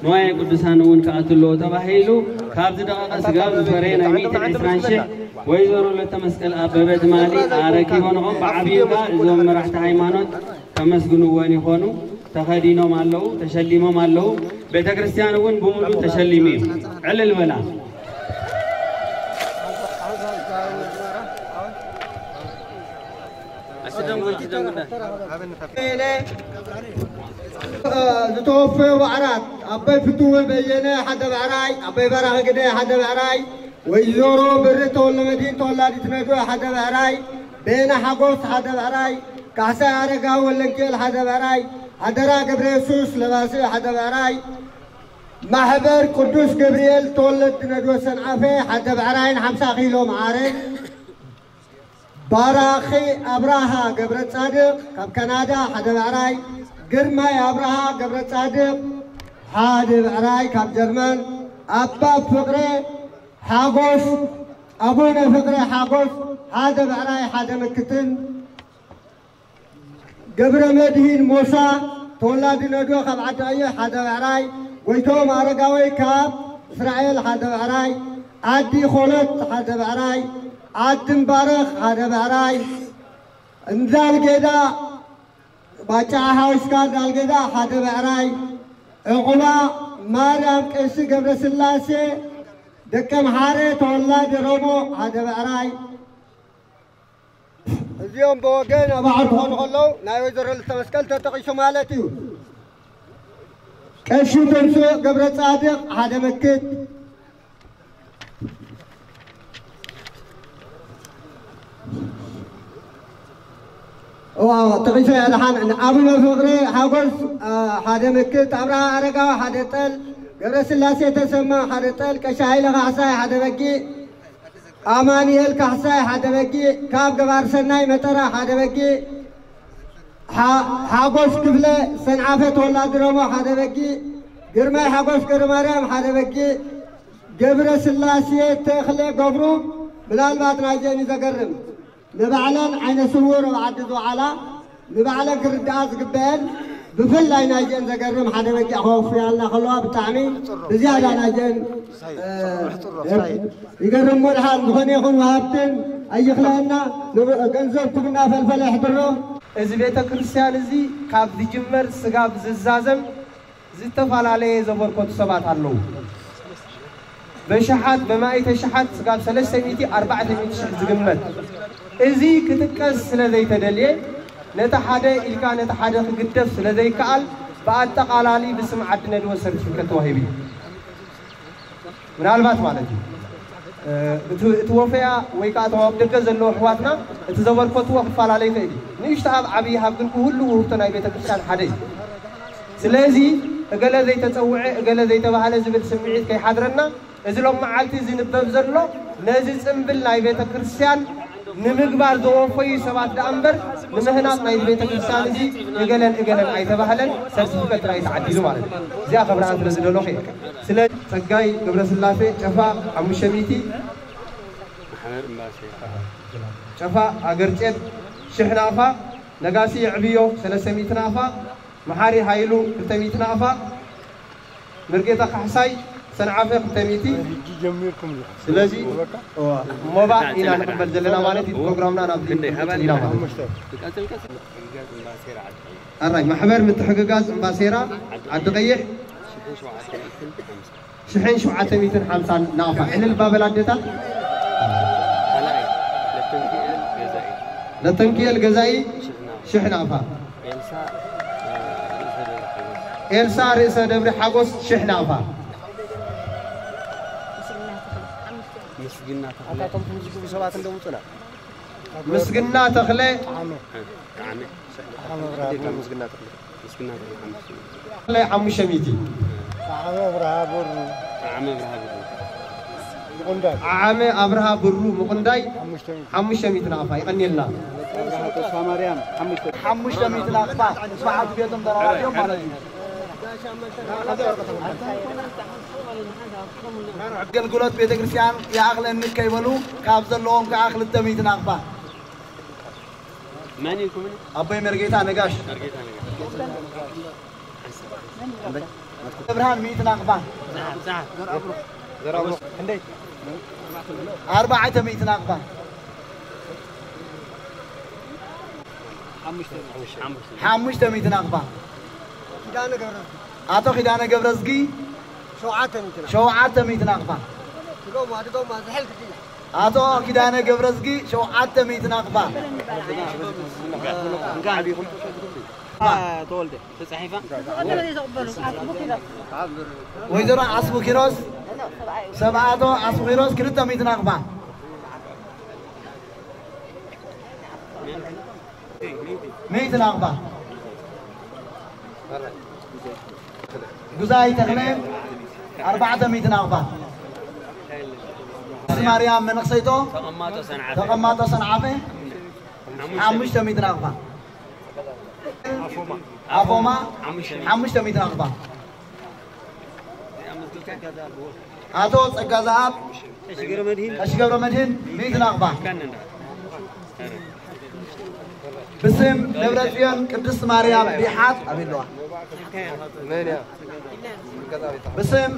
ንዋየ ቅዱሳን እውን ክኣቱ ኣለዎ ተባሂሉ ካብ ዝደቐቐ ስጋብ ዝፈረየ ናይ ሚእቲ ዕስራን ሽሕ ወይዘሮ ለተመስቀል ኣበበ ትማሊ ኣረኪቦንኦም ብዓብዩ ከኣ እዞም መራሕቲ ሃይማኖት ከመስግንወን ይኾኑ። ተኸዲኖም ኣለዉ፣ ተሸሊሞም ኣለዉ። ቤተ ክርስቲያን እውን ብምሉእ ተሸሊሙ እዩ። ዕልል በላ። ዝተወፈዩ ባዕራት ኣቦይ ፍትው በየነ ሓደ ብዕራይ፣ ኣቦይ በራኺ ግደ ሓደ ብዕራይ፣ ወይዘሮ ብሪ ተወልደመድህን ተወላዲት ነዶ ሓደ ብዕራይ፣ በየነ ሓጎስ ሓደ ብዕራይ፣ ካሕሳይ ኣረጋዊ ወለንኪኤል ሓደ ብዕራይ፣ ሓደራ ገብረየሱስ ለባሲ ሓደ ብዕራይ፣ ማሕበር ቅዱስ ገብርኤል ተወለድ ነዶ ሰንዓፈ ሓደ ብዕራይን ሓምሳ ኪሎ መዓርን፣ ባራኺ ኣብርሃ ገብረጻድቕ ካብ ካናዳ ሓደ ብዕራይ፣ ግርማይ ኣብርሃ ገብረጻድቕ ሓደ ብዕራይ ካብ ጀርመን፣ ኣባ ፍቕረ ሓጎስ ኣቡነ ፍቕረ ሓጎስ ሓደ ብዕራይ ሓደ ምክትን፣ ገብረ መድሂን ሞሳ ተወላዲ ነዶ ካብ ዓዲ ቀይሕ ሓደ ብዕራይ፣ ጎይቶም ኣረጋዊ ካብ እስራኤል ሓደ ብዕራይ፣ ዓዲ ኮለት ሓደ ብዕራይ፣ ዓዲ ምባረኽ ሓደ ብዕራይ፣ እንዳልጌዳ ባጫ ሓዊስካ እንዳልጌዳ ሓደ ብዕራይ፣ ዕቑባ ማርያም ቀሺ ገብረስላሴ ደቀምሓረ ተወላዲ ሮሞ ሓደ ብዕራይ፣ እዚኦም ብወገን ኣባዕር ክኾኑ ከለዉ ናይ ወይዘሮ ልተመስቀል ተጠቒሱ ማለት እዩ። ቀሺ ተንስእ ገብረ ጻድቕ ሓደ መክት እዋ ተቒሶ ያድሓን ኣቡነ ፍቕሪ ሓጎስ ሓደ መክት ኣብርሃ ኣረጋዊ ሓደ ጠል ገብረ ስላሴ ተሰማ ሓደ ጠል ቀሺ ሃይለ ካሕሳይ ሓደ በጊዕ ኣማንኤል ካሕሳይ ሓደ በጊዕ፣ ካብ ገባር ሰናይ መጠራ ሓደ በጊዕ፣ ሓጎስ ክፍለ ሰንዓፈ ተወላዲ ሮሞ ሓደ በጊዕ፣ ግርማይ ሓጎስ ገብረማርያም ሓደ በጊዕ፣ ገብረ ስላሴ ተኽለ ገብሩ ምናልባት ናይዘን እዩ ዘገርም ንባዕለን ዓይነ ስውር ኣብ ዓዲ ዝወዓላ ንባዕለን ክርድኣ ዝግበአን ብፍላይ ናይዘን ዘገርም ሓደ በጊዕ ከወፍያልና ከለዋ ብጣዕሚ ብዝያዳ ናይዘን ይገርም። ወድሓን ዝኾነ ይኹን ወሃብትን ኣይኽለአና ገንዘብ ክብና ፈልፈለ ይሕድሮ። እዚ ቤተ ክርስቲያን እዚ ካብ ዝጅመር ስጋብ ዝዛዘም ዝተፈላለየ ዘበርከቱ ሰባት ኣለዉ። በሽሓት በማእተ ሽሓት ስጋብ ሰለስተ ሚእቲ ኣርባዕተ ሚእቲ ሽሕ ዝግመት እዚ ክጥቀስ ስለ ዘይተደልየ ነቲ ሓደ ኢልካ ነቲ ሓደ ክግደፍ ስለ ዘይከኣል ብኣጠቓላሊ ብስም ዓዲ ነድወ ሰርቲፊከት ተዋሂቡ እዩ። ምናልባት ማለት እዩ እቲ ወፈያ ወይ ከዓ እቶም ኣብ ደገ ዘለዉ ኣሕዋትና እቲ ዘበርከትዎ ክፈላለ ይኽእል እዩ። ንእሽቶ ኣብ ዓብዪ ሃብ ግን ኩሉ ውህብቶ ናይ ቤተ ክርስቲያን ሓደ እዩ። ስለዚ እገለ ዘይተፀውዐ እገለ ዘይተባህለ ዝብል ስምዒት ከይሓድረና እዚ ሎም መዓልቲ ዝንበብ ዘሎ ነዚ ፅምብል ናይ ቤተ ክርስቲያን ንምግባር ዘወፈዩ ሰባት ደኣ እምበር፣ ንምህናጽ ናይ ቤተ ክርስቲያን እዚ እገለን እገለን ኣይተባህለን፣ ሰርቲፊኬት ጥራይ ተዓዲሉ ማለት እዩ። እዚኣ ከብርሃን ስለ ዝደለኹ እየ። ስለ ጸጋይ ገብረስላሴ ጨፋ ሓሙሽተ ሚእቲ፣ ጨፋ ኣገርጨት ሽሕ ናቕፋ፣ ነጋሲ የዕብዮ ሰለስተ ሚእቲ ናቕፋ፣ መሓሪ ሃይሉ ክልተ ሚእቲ ናቕፋ፣ መርጌታ ካሕሳይ ሰንዓፈ ክልተ ሚእቲ። ሕጂ ጀሚርኩም ዲኹም? ስለዚ በቃ። እዋ፣ ሞባእ ኢና ንቕበል ዘለና ማለት እዩ። ፕሮግራምና ናብዚ ክንደይ? ክንቅጽል ኢና ማለት እዩ። ሓሙሽተ። ኣራይ፣ ማሕበር ምትሕግጋዝ እምባሴራ ዓዲ ቀይሕ ሽሕን ሸውዓተ ሚእትን ሓምሳን ናቕፋ። ዕልል ባበል ኣዴታት። ካልኣይ፣ ለተንኪኤል ገዛኢ። ለተንኪኤል ገዛኢ ሽሕ ናቕፋ። ሽሕ ናቕፋ። ኤልሳ፣ እ፣ ርእሰ ደብረ ሓጎስ። ኤልሳ ርእሰ ደብረ ሓጎስ ሽሕ ናቕፋ። ምስግና ተኽለ። ኣታ እቶም ትምዝግቡ ሰባት እንደው ውጹና። ምስግና ተኽለ። ጣዕመ። ጣዕመ። ጣዕመ ብርሃኑ። ምስግና ተኽለ። ምስግና ተኽለ ሓሙሽተ ሚእቲ። ጣዕመ ብርሃ ብሩ። ጣዕመ ብርሃ ብሩ። ምቑንዳይ። ጣዕመ ኣብርሃ ብሩ ምቑንዳይ ሓሙሽተ ሚእቲ። ሓሙሽተ ሚእቲ ናቕፋ። ይቐንየልና። ኣብርሃ ተስፋ ማርያም ሓሙሽተ። ሓሙሽተ ሚእቲ ናቕፋ። ስብሓት ቤቶም ተራዋዲኦም ማለት እዩ። ኣገልግሎት ቤተ ክርስቲያን ይኣኽለኒ ከይበሉ ካብ ዘለዎም ከዓ ክልተ ሚእቲ ናቕፋ። መን ኢልኩምኒ? ኣቦይ መርጌታ ነጋሽ። መርጌታ ነጋሽ። ብርሃን ሚእቲ ናቕፋ። ክንደይ? ኣርባዕተ ሚእቲ ናቕፋ። ሓሙሽተ ሚእቲ ናቕፋ። ኪዳነ ገብረዝጊ። ኣቶ ኪዳነ ገብረዝጊ። ሸውዓተ ሚእቲ ናቕፋ። ሸውዓተ ሚእቲ ናቕፋ። ድገሙ፣ ድገሙ፣ ዝሕል ግዲ። ኣቶ ኪዳነ ገብረዝጊ ሸውዓተ ሚእቲ ናቕፋ። ተወልደ ተጻሒፋ። ወይዘሮ ዓስቡ ኪሮስ፣ ሰብኣቶ ዓስቡ ኪሮስ ክልተ ሚእቲ ናቕፋ። ሚእቲ ናቕፋ። ጉዛይ ተኽለ ኣርባዕተ ሚእቲ ናቕፋ። ማርያም መንኽሰይቶ ተቐማጦ ሰንዓፈ። ተቐማጦ ሰንዓፈ ሓሙሽተ ሚእቲ ናቕፋ። ኣፎማ ሓሙሽተ ሚእቲ ናቕፋ። ኣቶ ጸጋ ዘኣብ ቀሺ ገብረ መድህን ሚእቲ ናቕፋ። ብስም ደብረ ጽዮን ቅድስት ማርያም ቢሓት ኣበይ ኣለዋ? ብስም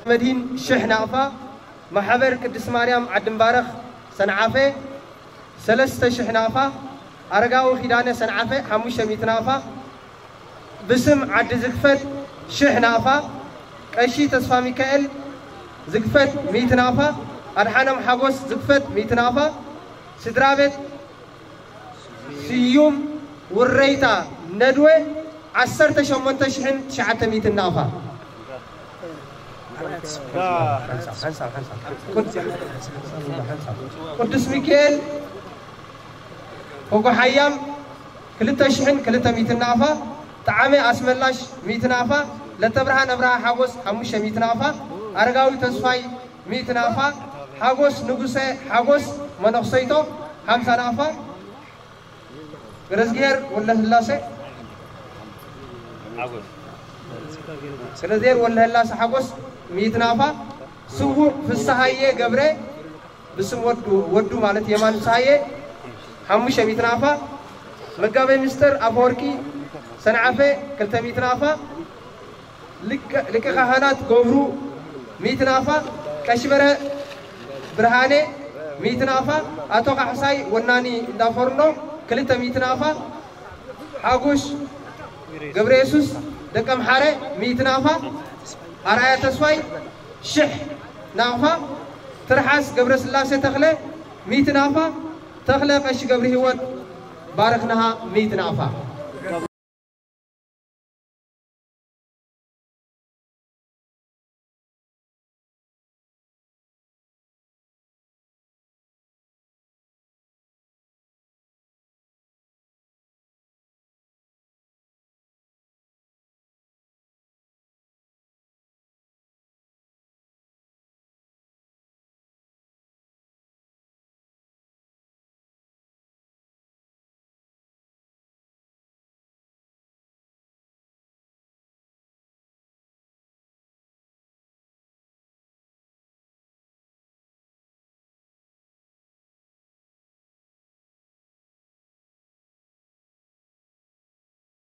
መድህን ሽሕ ናቕፋ፣ ማሕበር ቅድስት ማርያም ዓዲ ምባረኽ ሰንዓፈ ሰለስተ ሽሕ ናቕፋ፣ ኣረጋዊ ኪዳነ ሰንዓፈ ሓሙሽተ ሚእቲ ናቕፋ፣ ብስም ዓዲ ዝግፈት ሽሕ ናቕፋ፣ ቀሺ ተስፋ ሚካኤል ዝግፈት ሚእቲ ናቕፋ፣ ኣድሓኖም ሓጎስ ዝግፈት ሚእቲ ናቕፋ፣ ስድራ ቤት ስዩም ውረይታ ነድወ ዓሰርተ ሸሞንተ ሽሕን ትሽዓተ ሚእትን ናቕፋ። ቅዱስ ሚካኤል ሆጎ ሓያም ክልተ ሽሕን ክልተ ሚእትን ናቕፋ፣ ጠዓመ ኣስመላሽ ሚእቲ ናቕፋ፣ ለተብርሃን ኣብርሃ ሓጎስ ሓሙሽተ ሚእቲ ናቕፋ፣ ኣረጋዊ ተስፋይ ሚእቲ ናቕፋ፣ ሓጎስ ንጉሰ ሓጎስ መነኽሰይቶ ሓምሳ ናቕፋ፣ ገረዝግሄር ወልደስላሴ ሓጎስ። ገረዝግሄር ወልደስላሴ ሓጎስ ሚእቲ ናቕፋ፣ ስዉእ ፍስሃየ ገብረ ብስም ወዱ፣ ወዱ ማለት የማን ፍስሃየ ሓሙሽተ ሚእቲ ናቕፋ፣ መጋቤ ምስጢር ኣፈወርቂ ሰንዓፈ ክልተ ሚእቲ ናቕፋ፣ ሊቀ፣ ሊቀ ካህናት ገብሩ ሚእቲ ናቕፋ፣ ቀሺ በርሀ ብርሃነ ሚእቲ ናቕፋ፣ ኣቶ ካሕሳይ ወናኒ እንዳፈርኖ ክልተ ሚእቲ ናቕፋ፣ ሓጎስ ገብረ የሱስ ደቀምሓረ ሚእቲ ናቕፋ፣ ኣርኣያ ተስፋይ ሽሕ ናቕፋ፣ ትርሓስ ገብረስላሴ ተኽለ ሚእቲ ናቕፋ፣ ተኽለ ቀሺ ገብረ ህይወት ባርኽናሃ ሚእቲ ናቕፋ።